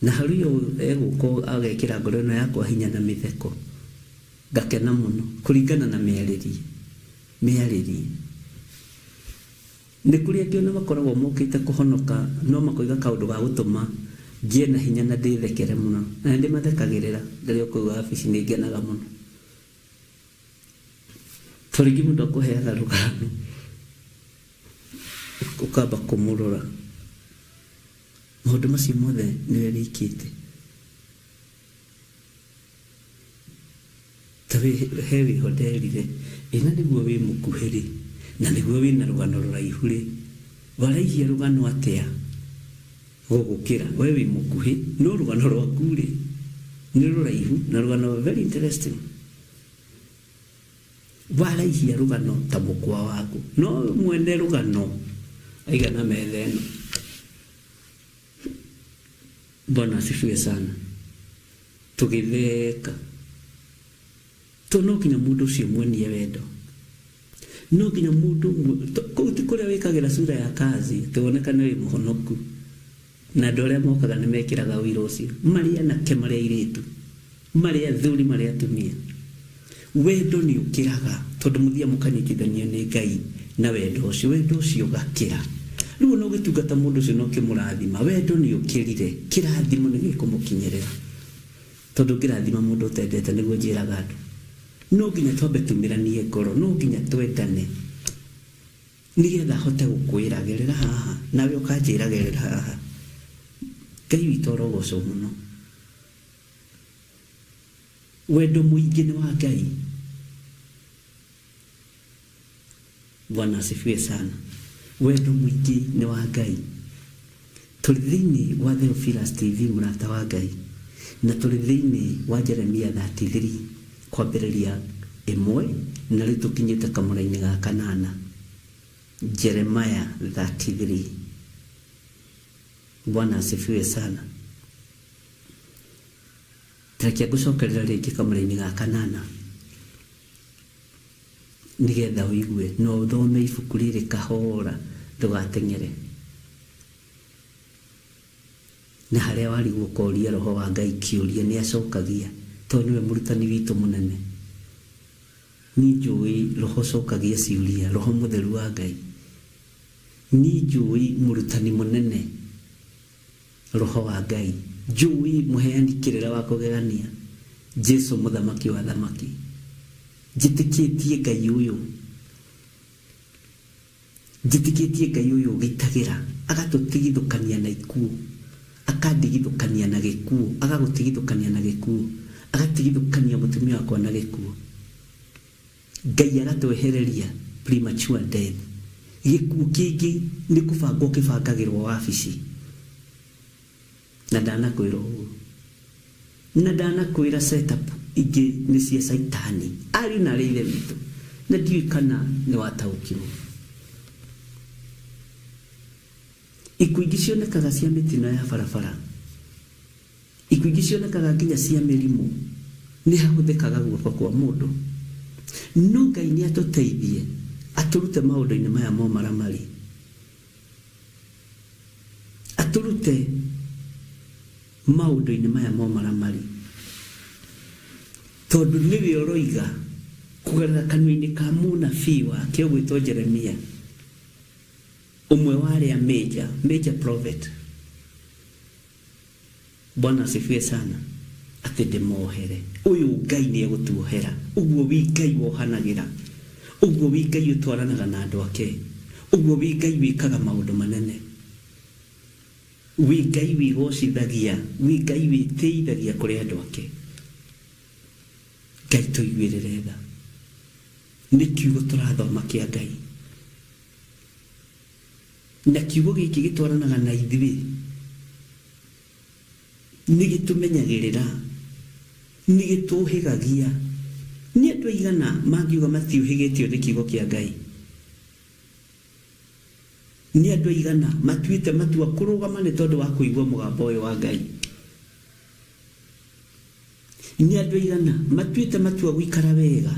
Na harĩ ũyũ egũka agekĩra ngoro ĩno yakwa hinya na mĩtheko, ngakena mũno kũringana na mĩarĩrie, mĩarĩrie. Nĩ kũrĩ angĩ ona makoragwo mokĩte kũhonoka no makoiga kaũndũ ga gũtũma ngĩe na hinya na ndĩthekere mũno. Na nĩ ndĩmathekagĩrĩra rĩrĩa ũkũu wabici nĩ ngenaga mũno. To rĩngĩ mũndũ akũheaga rũgano ũkamba kũmũrora. Maũndũ macio mothe nĩwe wĩkĩte. Ta wĩ he wĩho nderire, ĩ na nĩguo wĩ mũkuhĩ rĩ, na nĩguo wĩna rũgano rũraihu rĩ, waraihia rũgano atĩa gũgũkĩra? We wĩ mũkuhĩ no rũgano rwaku rĩ, nĩ rũraihu na rũgano very interesting. Waraihia rũgano ta mũkwa waku, no mwene rũgano aigana metha ĩno. Bwana asifiwe sana. Tũgĩtheka. To no nginya mũndũ ũcio muonie wendo. No nginya mũndũ kũu ti kũrĩa wĩkagĩra sura ya kazi atĩ wonekane wĩ mũhonoku. Na andũ arĩa mokaga nĩ mekĩraga ũira ũcio. Marĩ anake marĩ airĩtu. Marĩ athuri marĩ atumia. Wendo nĩ ũkĩraga tondũ mũthiaga mũkanyitithanio nĩ Ngai na wendo ũcio. Wendo ũcio ũgakĩra. Rĩu ona ũgĩtungata mũndũ ũcio na ũkĩmũrathima, wendo nĩ ũkĩrire. Kĩrathimo nĩ gĩkũmũkinyĩrĩra. Tondũ ũngĩrathima mũndũ ũtendete nĩguo njĩraga andũ. No nginya twambe tumĩranie ngoro, no nginya twendane nĩgetha hote gũkwĩra gerera haha nawe ũkanjĩra gerera haha. Ngai witũ arogocwo mũno. Wendo mũingĩ nĩ wa Ngai. Bwana asifiwe sana. Wendo mũingĩ nĩ wa Ngai. Tũrĩ thĩinĩ wa Theophilus TV mũrata wa Ngai na tũrĩ thĩinĩ wa Jeremia 33 kwambĩrĩria ĩmwe na rĩu tũkinyĩte kamũra-inĩ ga kanana. Jeremiah 33. Bwana asifiwe sana. Ta reke ngũcokerere rĩngĩ kamũra-inĩ ga kanana nĩgetha ũigue na ũthome ibuku rĩrĩ kahora ndũgateng'ere. Na harĩa warigwo ũkoria Roho wa Ngai kĩũria nĩ acokagia tondũ nĩwe mũrutani witũ mũnene. Niĩ njũĩ Roho ũcokagia ciũria, Roho mũtheru wa Ngai. Niĩ njũĩ mũrutani mũnene. Roho wa Ngai, njũĩ mũheani kĩrĩra wa kũgegania, Jesu mũthamaki wa athamaki. Njĩtĩkĩtie Ngai ũyũ, njĩtĩkĩtie Ngai ũyũ ũgitagĩra, agatũtigithũkania na ikuũ, akandigithũkania na gĩkuũ, agagũtigithũkania na gĩkuũ, agatigithũkania mũtumia wakwa na gĩkuũ. Ngai agatwehereria premature death. Gĩkuũ kĩngĩ nĩ kũbangwo kĩbangagĩrwo wabici. Na ndanakwĩra ũguo. Na ndanakwĩra set up ingĩ nĩ cia caitani. Ariũ na arĩ ithe witũ. Na ndiũĩ kana nĩ wataũkirwo. Ikuũ ingĩ cionekaga cia mĩtino ya barabara. Ikuũ ingĩ cionekaga nginya cia mĩrimũ. Nĩ hahũthĩkaga guoko kwa mũndũ. No Ngai nĩ atũteithie atũrute maũndũ-inĩ maya ma ũmaramari. Atũrute maũndũ-inĩ maya ma ũmaramari. Tondũ nĩwe ũroiga kũgerera kanua-inĩ ka mũnabii wake ũgwĩtwo Jeremia, ũmwe wa arĩa major, major prophet. Bwana asifiwe sana atĩ ndĩmohere. Ũyũ Ngai nĩ egũtuohera. Ũguo wi Ngai wohanagĩra. Ũguo wi Ngai ũtwaranaga na andũ ake. Ũguo wi Ngai wĩkaga maũndũ manene. Wi Ngai wĩgocithagia. Wi Ngai wĩtĩithagia kũrĩ andũ ake. Ngai tũiguĩrĩre tha. Nĩ kiugo tũrathoma kĩa Ngai. Na kiugo gĩkĩ gĩtwaranaga na ithuĩ, nĩ gĩtũmenyagĩrĩra, nĩ gĩtũhĩgagia. Nĩ andũ aigana mangiuga matiũhĩgĩtio nĩ kiugo kĩa Ngai? Nĩ andũ aigana matuĩte matua kũrũgama nĩ tondũ wa kũigua mũgambo ũyũ wa Ngai? Nĩ andũ aigana matuĩte matua gũikara wega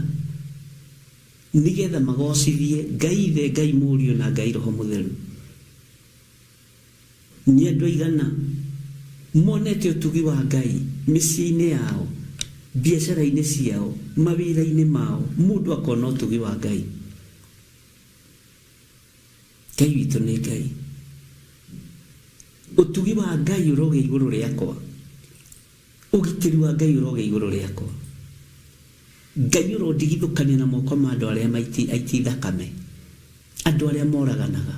Nĩgeetha magoocithie Ngai Ithe, Ngai Mũriũ, na Ngai Roho Mũtheru. Nĩ andũ aigana monete ũtugi wa Ngai mĩciĩ-inĩ yao, biacara-inĩ ciao, mawĩra-inĩ mao, mũndũ akona ũtugi wa Ngai. Ngai witũ nĩ Ngai. Ũtugi wa Ngai ũrogĩa igũrũ rĩakwa. Ũgitĩri wa Ngai ũrogĩa igũrũ rĩakwa. Ngai ũrondigithũkania na moko ma andũ arĩa maiti, aiti thakame, andũ arĩa moraganaga.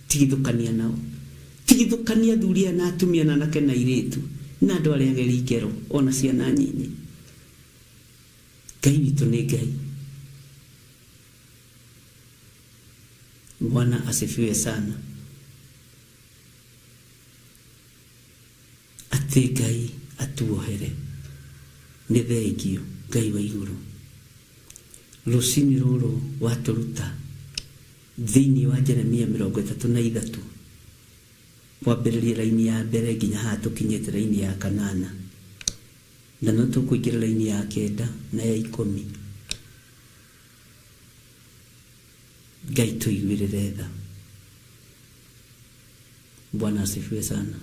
Tigithũkania nao. Tigithũkania athuri aya na atumia na anake na airĩtu, na andũ arĩa ageri ngero, o na ciana nyinyi. Ngai witũ nĩ Ngai. Bwana asifiwe sana. Atĩ Ngai atuohere. Nĩ thengio Ngai wa igũrũ. Rũcinĩ rũrũ watũruta thĩinĩ wa Jeremia 33 kwambĩrĩria raini ya mbere nginya haha tũkinyĩte raini ya kanana. Na no tũkũingĩra raini ya kenda na ya ikũmi. Ngai tũiguĩrĩre tha. Bwana asifiwe sana.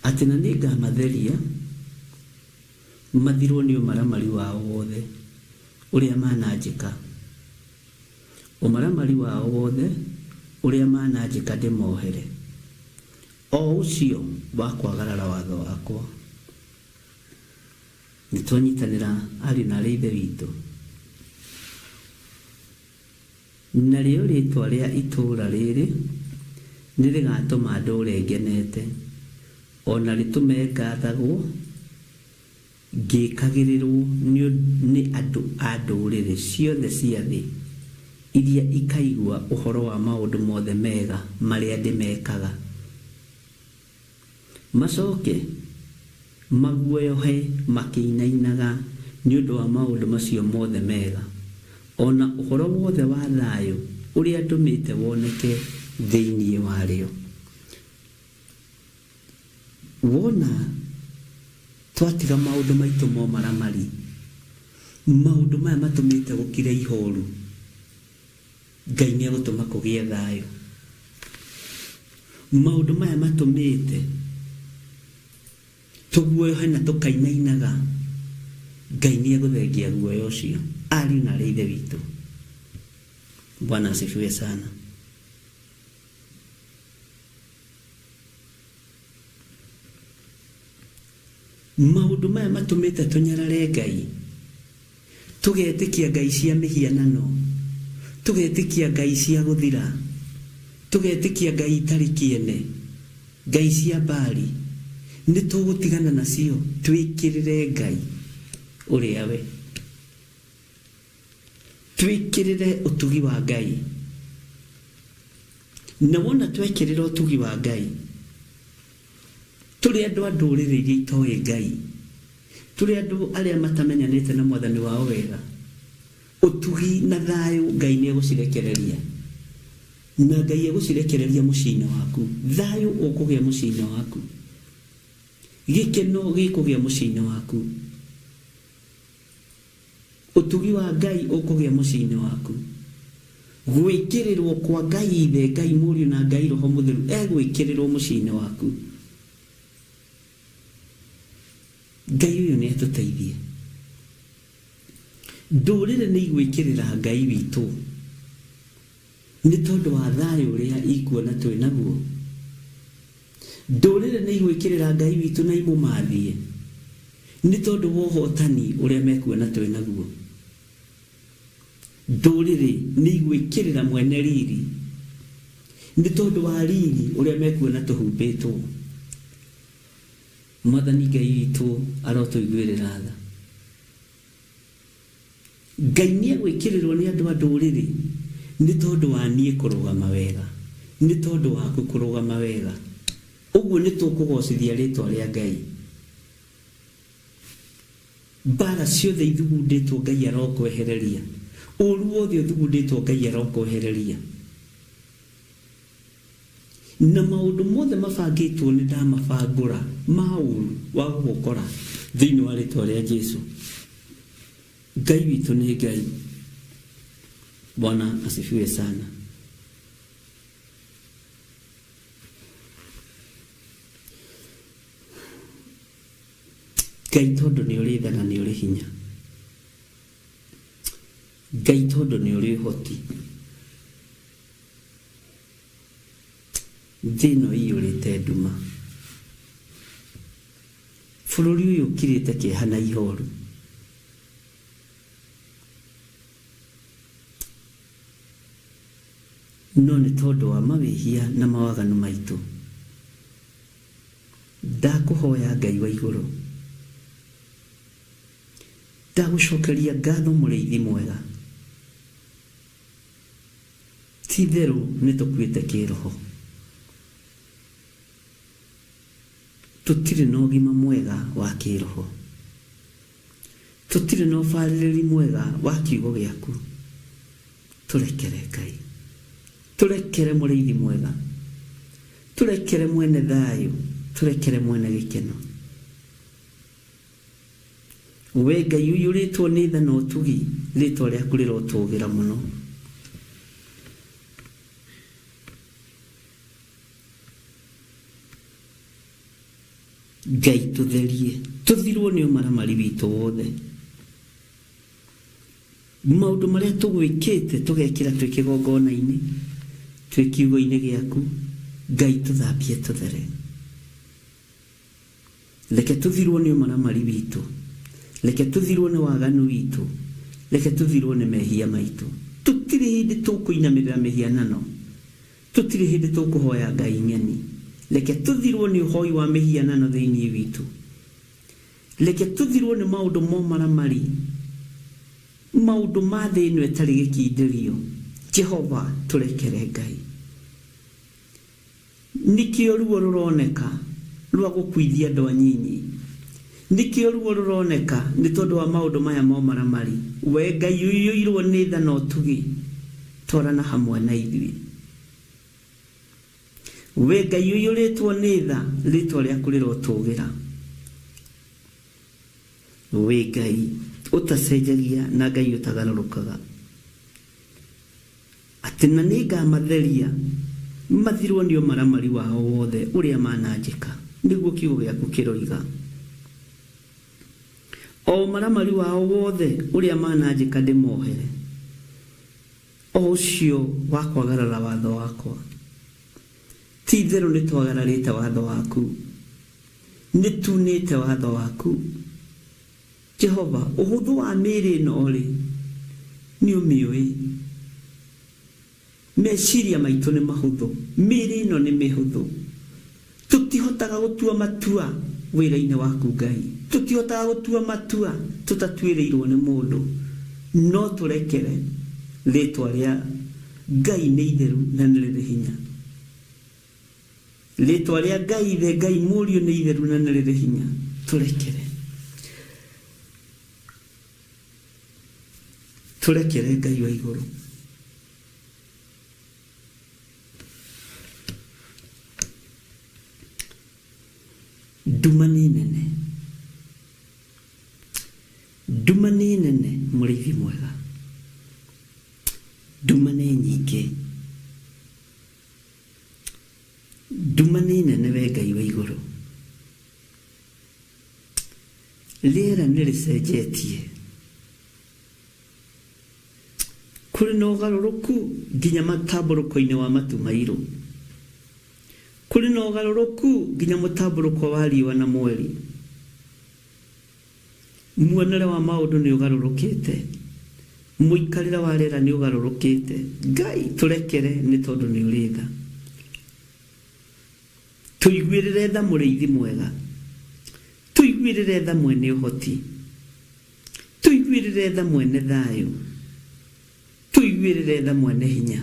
Atĩ na nĩngamatheria mathirwo nĩ ũmaramari wao wothe ũrĩa mananjĩka, ũmaramari wao wothe ũrĩa mananjĩka ndĩmohere, o ũcio wa kwagarara watho wakwa. Nĩtwanyitanĩra ariũ na aarĩ a Ithe witũ? Narĩo rĩĩtwa rĩa itũũra rĩrĩ nĩrĩgatũma ndũũre ngenete, o na rĩtũme ngathagwo ngĩkagĩrĩrũo nĩ andũ a ndũrĩrĩ ciothe cia thĩ, iria ikaigua ũhoro wa maũndũ mothe mega marĩa ndĩmekaga. Macoke maguoyohe makĩinainaga nĩ ũndũ wa maũndũ macio mothe mega, o na ũhoro wothe wa thayũ ũrĩa ndũmĩte woneke thĩinĩ warĩo. Wona twatiga maũndũ maitũ ma ũmaramari, maũndũ maya matũmĩte gũkire ihoru, Ngai nĩ egũtũma kũgĩe thayũ. Maũndũ maya matũmĩte tũguoyohe na tũkainainaga, Ngai nĩ egũthengia guoya ũcio. Ariũ na aarĩ a Ithe witũ, Bwana asifiwe sana. Maũndũ maya matũmĩte tũnyarare Ngai, tũgetĩkia ngai cia mĩhianano, tũgetĩkia ngai cia gũthira, tũgetĩkia ngai itarĩ kĩene, ngai cia Baali, nĩ tũgũtigana nacio twĩkĩrĩre Ngai ũrĩa we. Twĩkĩrĩre ũtugi wa Ngai. Na wona twekĩrĩra ũtugi wa Ngai, tũrĩ andũ a ndũrĩrĩ iria itoĩ Ngai, tũrĩ andũ arĩa matamenyanĩte na Mwathani wao wega, ũtugi na thayũ Ngai nĩ egũcirekereria. Na Ngai egũcirekereria mũciĩ-inĩ waku. Thayũ ũkũgĩa mũciĩ-inĩ waku. Gĩkeno gĩkũgĩa mũciĩ-inĩ waku. Ũtugi wa Ngai ũkũgĩa mũciĩ-inĩ waku. Gwĩkĩrĩrwo kwa Ngai Ithe, Ngai Mũriũ na Ngai Roho Mũtheru egwĩkĩrĩrwo mũciĩ-inĩ waku. Ngai ũyũ nĩ atũteithie. Ndũrĩrĩ nĩ igwĩkĩrĩra Ngai witũ nĩ tondũ wa thayũ ũrĩa ikuona twĩ naguo. Ndũrĩrĩ nĩ igwĩkĩrĩra Ngai witũ na imũmathie nĩ tondũ wa ũhotani ũrĩa mekuona twĩ naguo. Ndũrĩrĩ nĩ igwĩkĩrĩra mwene riri nĩ tondũ wa riri ũrĩa mekuona tũhumbĩtwo. Mwathani Ngai witũ arotũiguĩrĩra tha. Ngai nĩegwĩkĩrĩrwo nĩ andũ a ndũrĩrĩ nĩ tondũ wa niĩ kũrũgama wega, nĩ tondũ waku kũrũgama wega. Ũguo nĩ tũkũgocithia rĩtwa rĩa Ngai. Mbara ciothe ithugundĩtwo Ngai arokwehereria. Ũru wothe ũthugundĩtwo Ngai arokwehereria. Na maũndũ mothe mabangĩtwo nĩ ndamabangũra ma ũru wa gũgũkora thĩinĩ wa rĩtwa rĩa Jesu. Ngai witũ nĩ Ngai. Bwana asifiwe sana. Ngai tondũ nĩ ũrĩ tha na nĩ ũrĩ hinya. Ngai tondũ nĩ ũrĩ ũhoti. Thĩ ĩno ĩiyũrĩte nduma. Bũrũri ũyũ ũkirĩte kĩeha na ihoru. No nĩ tondũ wa mawĩhia na mawaganu maitũ. Ndakũhoya Ngai wa igũrũ. Ndagũcokeria ngatho mũrĩithi mwega. Ti itherũ nĩ tũkuĩte kĩroho. Tũtirĩ na ũgima mwega wa kĩroho. Tũtirĩ na ũbarĩrĩri mwega wa kiugo gĩaku. Tũrekere Ngai. Tũrekere mũrĩithi mwega. Tũrekere mwene thayũ. Tũrekere mwene gĩkeno. We Ngai ũiyũrĩtwo nĩ tha na ũtugi, rĩĩtwa rĩaku rĩrotũũgĩra mũno. Ngai tũtherie, tũthirwo nĩ ũmaramari witũ wothe. Maũndũ marĩa tũgwĩkĩte tũgekĩra twĩ kĩgongona-inĩ, twĩ kiugo-inĩ gĩaku, Ngai tũthambie tũthere. Reke tũthirwo nĩ ũmaramari witũ. Reke tũthirwo nĩ waganu witũ. Reke tũthirwo nĩ mehia maitũ. Tũtirĩ hĩndĩ tũkũinamĩrĩra mĩhianano. Tũtirĩ hĩndĩ tũkũhoya ngai ng'eni. Reke tũthirwo nĩ ũhoi wa mĩhianano thĩinĩ witũ. Reke tũthirwo nĩ maũndũ ma ũmaramari, maũndũ ma thĩ ĩno ĩtarĩ gĩkindĩrio. Jehova, tũrekere Ngai. Nĩkĩo ruo rũroneka rwa gũkuithia andũ anyinyi. Nĩkĩo ruo rũroneka nĩ tondũ wa maũndũ maya ma ũmaramari. Wee Ngai ũiyũirwo nĩ tha na ũtugi, twarana hamwe na ithuĩ. Wee Ngai ũiyũrĩtwo nĩ tha, rĩĩtwa rĩaku rĩrotũũgĩra. Wee Ngai ũtacenjagia na Ngai ũtagarũrũkaga. Atĩ na nĩngamatheria mathirwo nĩ ũmaramari wao wothe ũrĩa mananjĩka, nĩguo kiugo gĩaku kĩroiga. O ũmaramari wao wothe ũrĩa mananjĩka ndĩmohere, o ũcio wa kwagarara watho wakwa. Ti-itherũ nĩtwagararĩte watho waku, nĩtuunĩte watho waku. Jehova, ũhũthũ wa mĩĩrĩ ĩno-rĩ, nĩũmĩũĩ. Meciria maitũ nĩ mahũthũ, mĩĩrĩ ĩno nĩ mĩhũthũ. Tũtihotaga gũtua matua wĩra-inĩ waku Ngai. Tũtihotaga gũtua matua tũtatuĩrĩirwo nĩ mũndũ. No tũrekere, rĩtwa rĩa Ngai nĩ itheru na nĩ rĩrĩ hinya. Rĩtwa rĩa Ngai Ithe, Ngai Mũriũ nĩ itheru na nĩ rĩrĩ hinya. Tũrekere. Tũrekere Ngai wa igũrũ. Nduma nĩ nene. Nduma nĩ nene mũrĩithi mwega. Nduma nĩ nyingĩ. Nduma nĩ nene we Ngai wa igũrũ. Rĩera nĩ rĩcenjetie. Kũrĩ na ũgarũrũku nginya matambũrũko-inĩ wa matu mairũ. Kũrĩ na ũgarũrũku nginya mũtambũrũko wa riũa na mweri. Muonere wa maũndũ nĩ ũgarũrũkĩte. Mũikarĩre wa rĩera nĩ ũgarũrũkĩte. Ngai tũrekere nĩ tondũ nĩ ũrĩ tha. Tũiguĩrĩre tha mũrĩithi mwega. Tũiguĩrĩre tha mwene ũhoti. Tũiguĩrĩre tha mwene thayũ. Tũiguĩrĩre tha mwene hinya.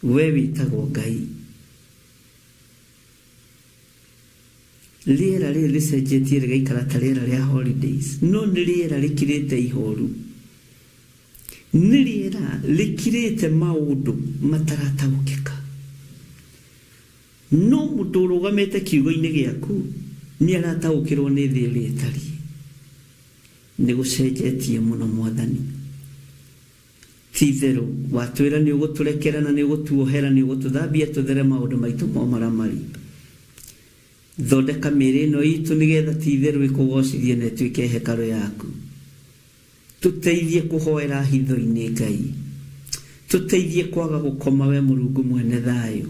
We wĩtagwo Ngai. Rĩera rĩrĩ rĩcenjetie rĩgaikara ta rĩera rĩa holidays, no nĩ rĩera rĩkirĩte ihoru. Nĩ rĩera rĩkirĩte maũndũ matarataũkĩka. No mũndũ ũrũgamĩte kiugo-inĩ gĩaku nĩ arataũkĩrwo nĩ thĩ ũrĩa ĩtariĩ. Nĩ gũcenjetie mũno Mwathani. Ti-itherũ, watwĩra nĩũgũtũrekera na nĩũgũtuohera, nĩũgũtũthambia tũthere maũndũ maitũ ma ũmaramari. Thondeka mĩĩrĩ ĩno iitũ nĩgetha ti-itherũ ĩkũgoocithie na ĩtuĩke hekarũ yaku. Tũteithie kũhoera hitho-inĩ, Ngai. Tũteithie kwaga gũkoma we Mũrungu mwene thayũ.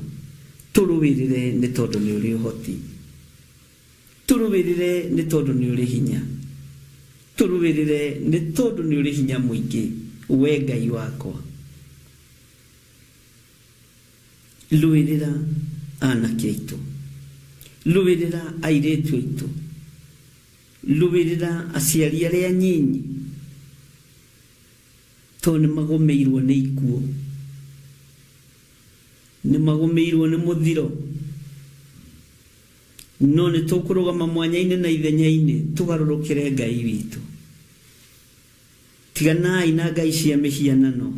Tũrũĩrĩre nĩ tondũ nĩũrĩ ũhoti. Tũrũĩrĩre nĩ tondũ nĩ ũrĩ hinya. Tũrũĩrĩre nĩ tondũ nĩ ũrĩ hinya mũingĩ, Wee Ngai wakwa. Rũĩrĩra anake aitũ. Rũĩrĩra airĩtu aitũ. Rũĩrĩra aciari arĩa anyinyi tondũ nĩ magũmĩirwo nĩ ikuũ, nĩ magũmĩirwo nĩ mũthiro, no nĩ tũkũrũgama mwanya-inĩ na ithenya-inĩ tũgarũrũkĩre Ngai witũ. Tiganai na ngai cia mĩhianano,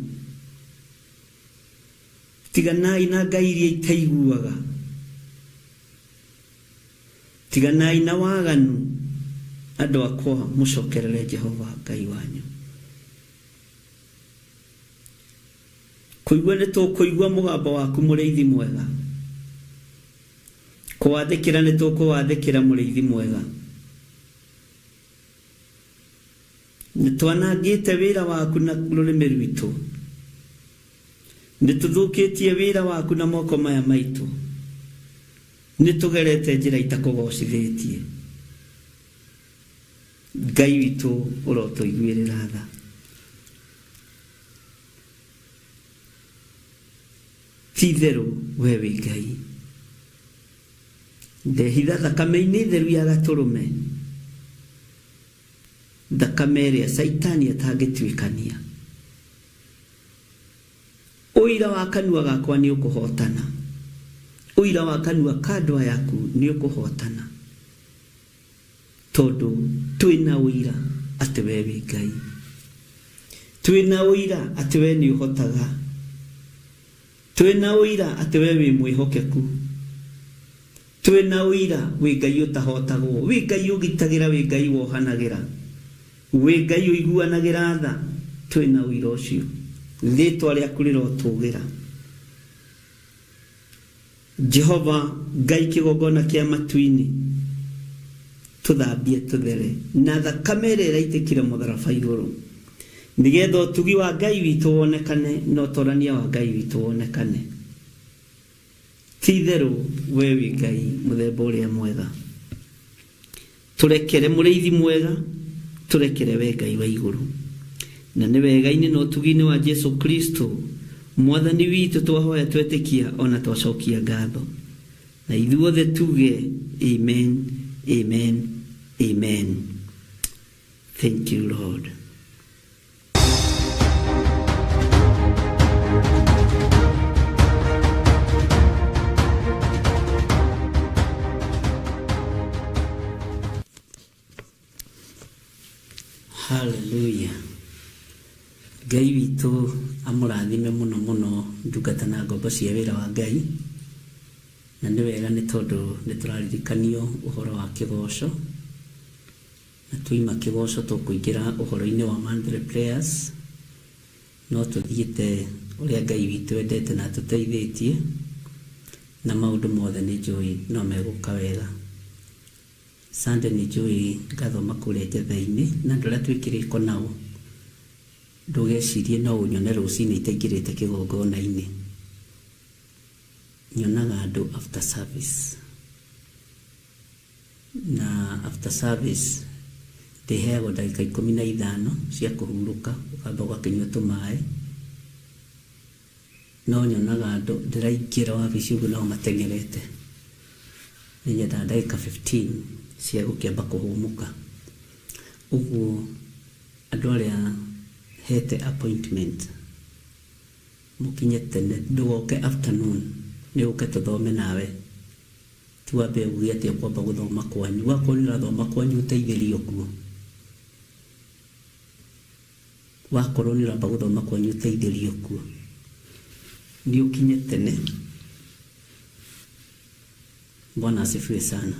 tiganai na ngai iria itaiguaga, tiganai na waganu, andũ akwa mũcokerere Jehova Ngai wanyu. Kũigua nĩ tũkũigua mũgambo waku mũrĩithi mwega, kũwathĩkĩra nĩ tũkũwathĩkĩra mũrĩithi mwega. Nĩ twanangĩte wĩra waku na rũrĩmĩ rwitũ, nĩ tũthũkĩtie wĩra waku na moko maya maitũ, nĩ tũgerete njĩra itakũgocithĩtie. Ngai witũ ũrotũiguĩrĩra tha. Ti itherũ we wĩ Ngai. Ndehitha thakame-inĩ theru ya gatũrũme, thakame ĩrĩa Caitani atangĩtuĩkania. Ũira wa kanua gakwa nĩ ũkũhootana, ũira wa kanua ka andũ aya aku nĩ ũkũhootana, tondũ twĩ na ũira atĩ we wĩ Ngai. Twĩ na ũira atĩ we nĩ ũhotaga. Twĩ na ũira atĩ we wĩ mwĩhokeku. Twĩ na ũira wĩ Ngai ũtahotagwo, wĩ Ngai ũgitagĩra, wĩ Ngai wohanagĩra, wĩ Ngai ũiguanagĩra tha. Twĩ na ũira ũcio. Rĩĩtwa rĩaku rĩrotũgĩra. Jehova Ngai kĩgongona kĩa matu-inĩ, tũthambie tũthere na thakame ĩrĩa ĩraitĩkire mũtharaba igũrũ, nĩgetha ũtugi wa Ngai witũ wonekane na ũtorania wa Ngai witũ wonekane. Ti itherũ we wĩ Ngai mũthemba ũrĩa mwega. Tũrekere mũrĩithi mwega, tũrekere we Ngai wa igũrũ. Na nĩ wega-inĩ na ũtugi-inĩ wa Jesu Kristo, Mwathani witũ twahoya twetĩkia o na twacokia ngatho. Na ithuothe tuge amen, amen, amen. Thank you Lord. Hallelujah. Ngai witũ amũrathime mũno mũno ndungata na ngombo cia wĩra wa Ngai. Na nĩ wega nĩ tondũ nĩ tũraririkanio ũhoro wa kĩgoco. Na twoima kĩgoco tũkũingĩra ũhoro-inĩ wa monthly prayers, no tũthiĩte ũrĩa Ngai witũ endete na atũteithĩtie, na maũndũ mothe nĩ njũĩ no megũka wega. Sunday nĩ njũĩ ngathoma kũrĩa Njetha-inĩ na andũ arĩa twĩ kĩrĩko nao, ndũgecirie no ũnyone rũcinĩ itaingĩrĩte kĩgongona-inĩ. Nyonaga andũ after service. Na after service ndĩheagwo ndagĩka 15 cia kũhurũka, ũkamba ũgakĩnyua tũmaĩ. No nyonaga andũ ndĩraingĩra wabici ũguo nao mateng'erete. Nĩ nyendaga ndagĩka 15 cia gũkĩamba kũhũmũka. Ũguo andũ arĩa hete appointment mũkinye tene, ndũgoke afternoon, nĩ ũke tũthome nawe. Ti wambe uge atĩ ũkwamba gũthoma kwanyu. Wakorwo nĩ ũrathoma kwanyu ũteithĩrio kuo. Wakorwo nĩ ũramba gũthoma kwanyu ũteithĩrio kuo. Nĩ ũkinye tene. Bwana asifiwe sana.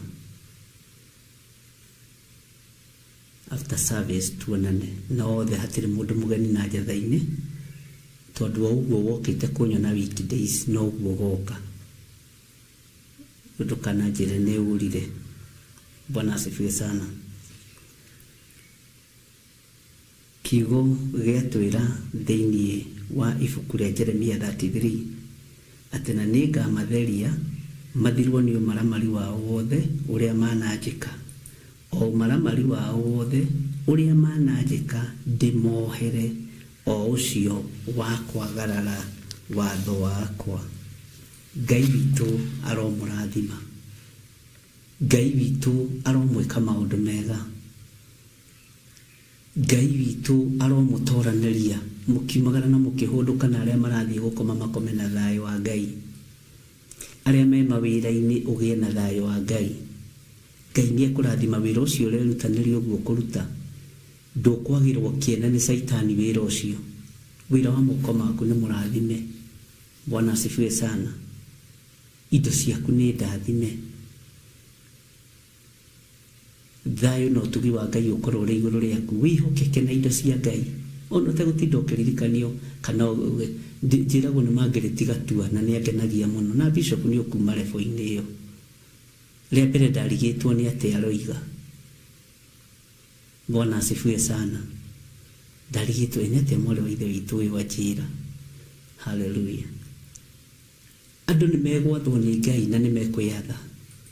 After service tuonane na othe hatirĩ mũndũ mũgeni na njatha-inĩ tondũ o ũguo wokĩte kũnyona weekdays noguo ũgoka. Ndũkananjĩre nĩ ũrire. Bwana asifiwe sana. Kiugo gĩatwĩra thĩinĩ wa ibuku rĩa Jeremia 33 atĩ na nĩ ngamatheria mathirwo nĩ ũmaramari wao wothe ũrĩa mananjĩka, o ũmaramari wao wothe ũrĩa mananjĩka ndĩmohere, o ũcio wa kwagarara watho wakwa. Ngai witũ aromũrathima. Ngai witũ aromwĩka maũndũ mega. Ngai witũ aromũtoranĩria mũkiumagara na mũkĩhũndũka na arĩa marathiĩ gũkoma makome na thayũ wa Ngai. Arĩa me mawĩra-inĩ ũgĩe na thayũ wa Ngai. Ngai nĩ ekũrathima wĩra ũcio ũrerutanĩria ũguo kũruta. Ndũkwagĩrwo kĩene nĩ caitani wĩra ũcio. Wĩra wa moko maku nĩ mũrathime. Bwana asifiwe sana. Indo ciaku nĩ ndathime. Thayũ na ũtugi wa Ngai ũkorwo ũrĩ igũrũ rĩaku. Wĩhokeke na indo cia Ngai. Ona ũtegũtinda ũkĩririkanio kana njĩragwo nĩ Margaret Gatua na nĩ angenagia mũno. Na Bishop nĩ ũkuma level-inĩ ĩyo. Rĩa mbere ndarigĩtwo nĩ atĩa aroiga. Bwana asifiwe sana. Ndarigĩtwo ĩ nĩ atĩa mwarĩ wa ithe witũ ũyũ anjĩra. Hallelujah. Andũ nĩ megwathwo nĩ Ngai na nĩ mekwĩyatha.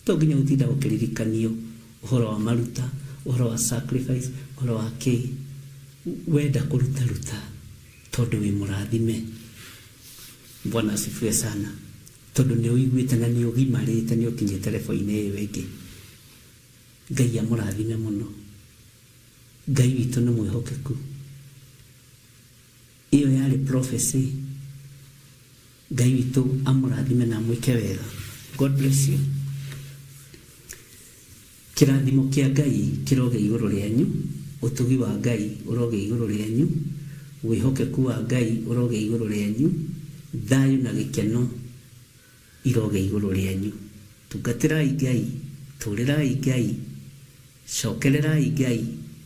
To nginya gũtinda ũkĩririkanio ũhoro wa maruta, ũhoro wa sacrifice, ũhoro wa kĩ. Wenda kũruta ruta tondũ wĩ mũrathime. Bwana asifiwe sana. Tondũ nĩ ũiguĩte na nĩ ũgimarĩte nĩ ũkinyĩte level -inĩ ĩyo ĩngĩ. Ngai amũrathime mũno. Ngai witũ nĩ mwĩhokeku. Ĩyo yarĩ prophecy. Ngai witũ amũrathime na amwĩke wega. God bless you. Kĩrathimo kĩa Ngai kĩrogĩa igũrũ rĩanyu, ũtugi wa Ngai ũrogĩa igũrũ rĩanyu, wĩhokeku wa Ngai ũrogĩa igũrũ rĩanyu, thayũ na gĩkeno irogĩa igũrũ rĩanyu. Tungatĩrai Ngai, tũrĩrai Ngai, Cokererai Ngai,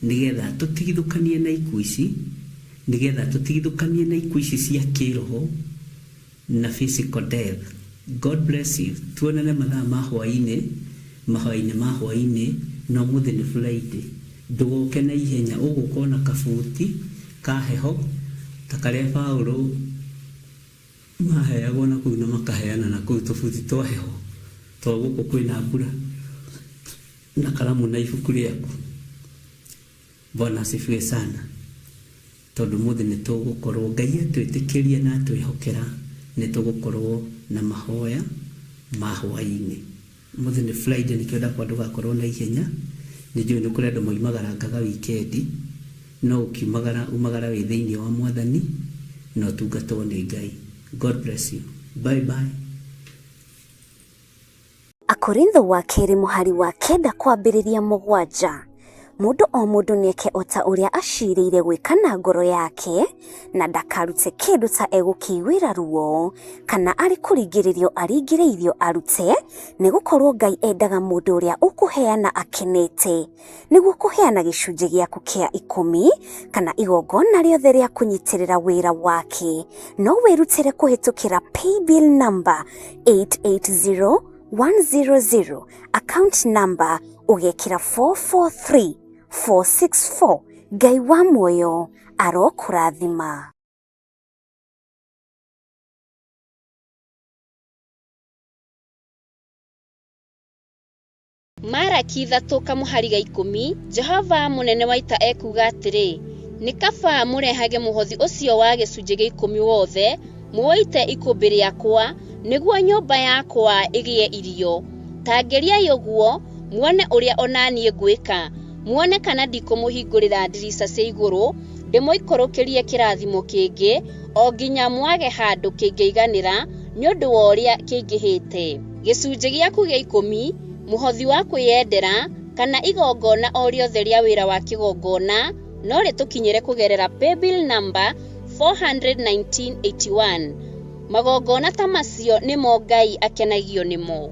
nĩ getha tũtigithũkanie na ikuũ ici, nĩ getha tũtigithũkanie na ikuũ ici cia kĩroho na physical death. God bless you. Tuonane mathaa ma hwainĩ, mahoya-inĩ ma hwainĩ, na ũmũthĩ nĩ Friday. Ndũgoke na ihenya, ũgũka o na kabuti ka heho ta karĩa Paũlũ maheagwo na kũu na makaheana na kũu tũbuti twa heho, tondũ gũkũ kwĩna mbura. Na karamu na ibuku rĩaku. Bwana asifiwe sana. Tondũ ũmũthĩ nĩ tũgũkorwo, Ngai atwĩtĩkĩria na atwĩhokera, nĩ tũgũkorwo na mahoya ma hwaĩ-inĩ. Ũmũthĩ nĩ Friday nĩkĩo ndakwa ndũgakorwo na ihenya. Nĩ njũĩ nĩ kũrĩ andũ moimagarangaga wikendi, no ũkiumagara, umagara wĩ thĩinĩ wa Mwathani na ũtungatwo nĩ Ngai. God bless you. Bye bye. Akorintho wa kerĩ mũhari wa kenda kwambĩrĩria mũgwanja. Mũndũ o mũndũ nĩeke o ta ũrĩa aciirĩire gwĩka na ngoro yake, na ndakarute kĩndũ ta egũkĩiguĩra ruo, kana arĩ kũringĩrĩrio aringĩrĩirio arute, nĩ gũkorũo Ngai endaga mũndũ ũrĩa ũkũheana akenete. Nĩguo kũheana gĩcunjĩ gĩaku kĩa ikũmi kana igongona rĩothe rĩa kũnyitĩrĩra wĩra wake, no wĩrutĩre kũhĩtũkĩra paybill number 880100, account number ũgekĩra 443464. Ngai wa muoyo arokũrathima. Maraki ithatũ kamũhari ga ikũmi, Jehova mũnene wa ita ekuuga atĩrĩ, Nĩ kaba mũrehage mũhothi ũcio wa gĩcunjĩ gĩa ikũmi wothe, mũũite ikũmbĩ rĩakwa, nĩguo nyũmba yakwa ĩgĩe irio. Ta ngeriai ũguo, muone ũrĩa o na niĩ ngwĩka, muone kana ndikũmũhingũrĩra ndirica cia igũrũ, ndĩmũikũrũkĩrie kĩrathimo kĩngĩ, o nginya mwage handũ kĩngĩiganĩra nĩ ũndũ wa ũrĩa kĩingĩhĩte. Gĩcunjĩ gĩaku gĩa ikũmi, mũhothi wa kwĩyendera, kana igongona o rĩothe rĩa wĩra wa kĩgongona no rĩtũkinyĩre kũgerera paybill number 41981. Magongona ta macio nĩmo Ngai akenagio nĩmo.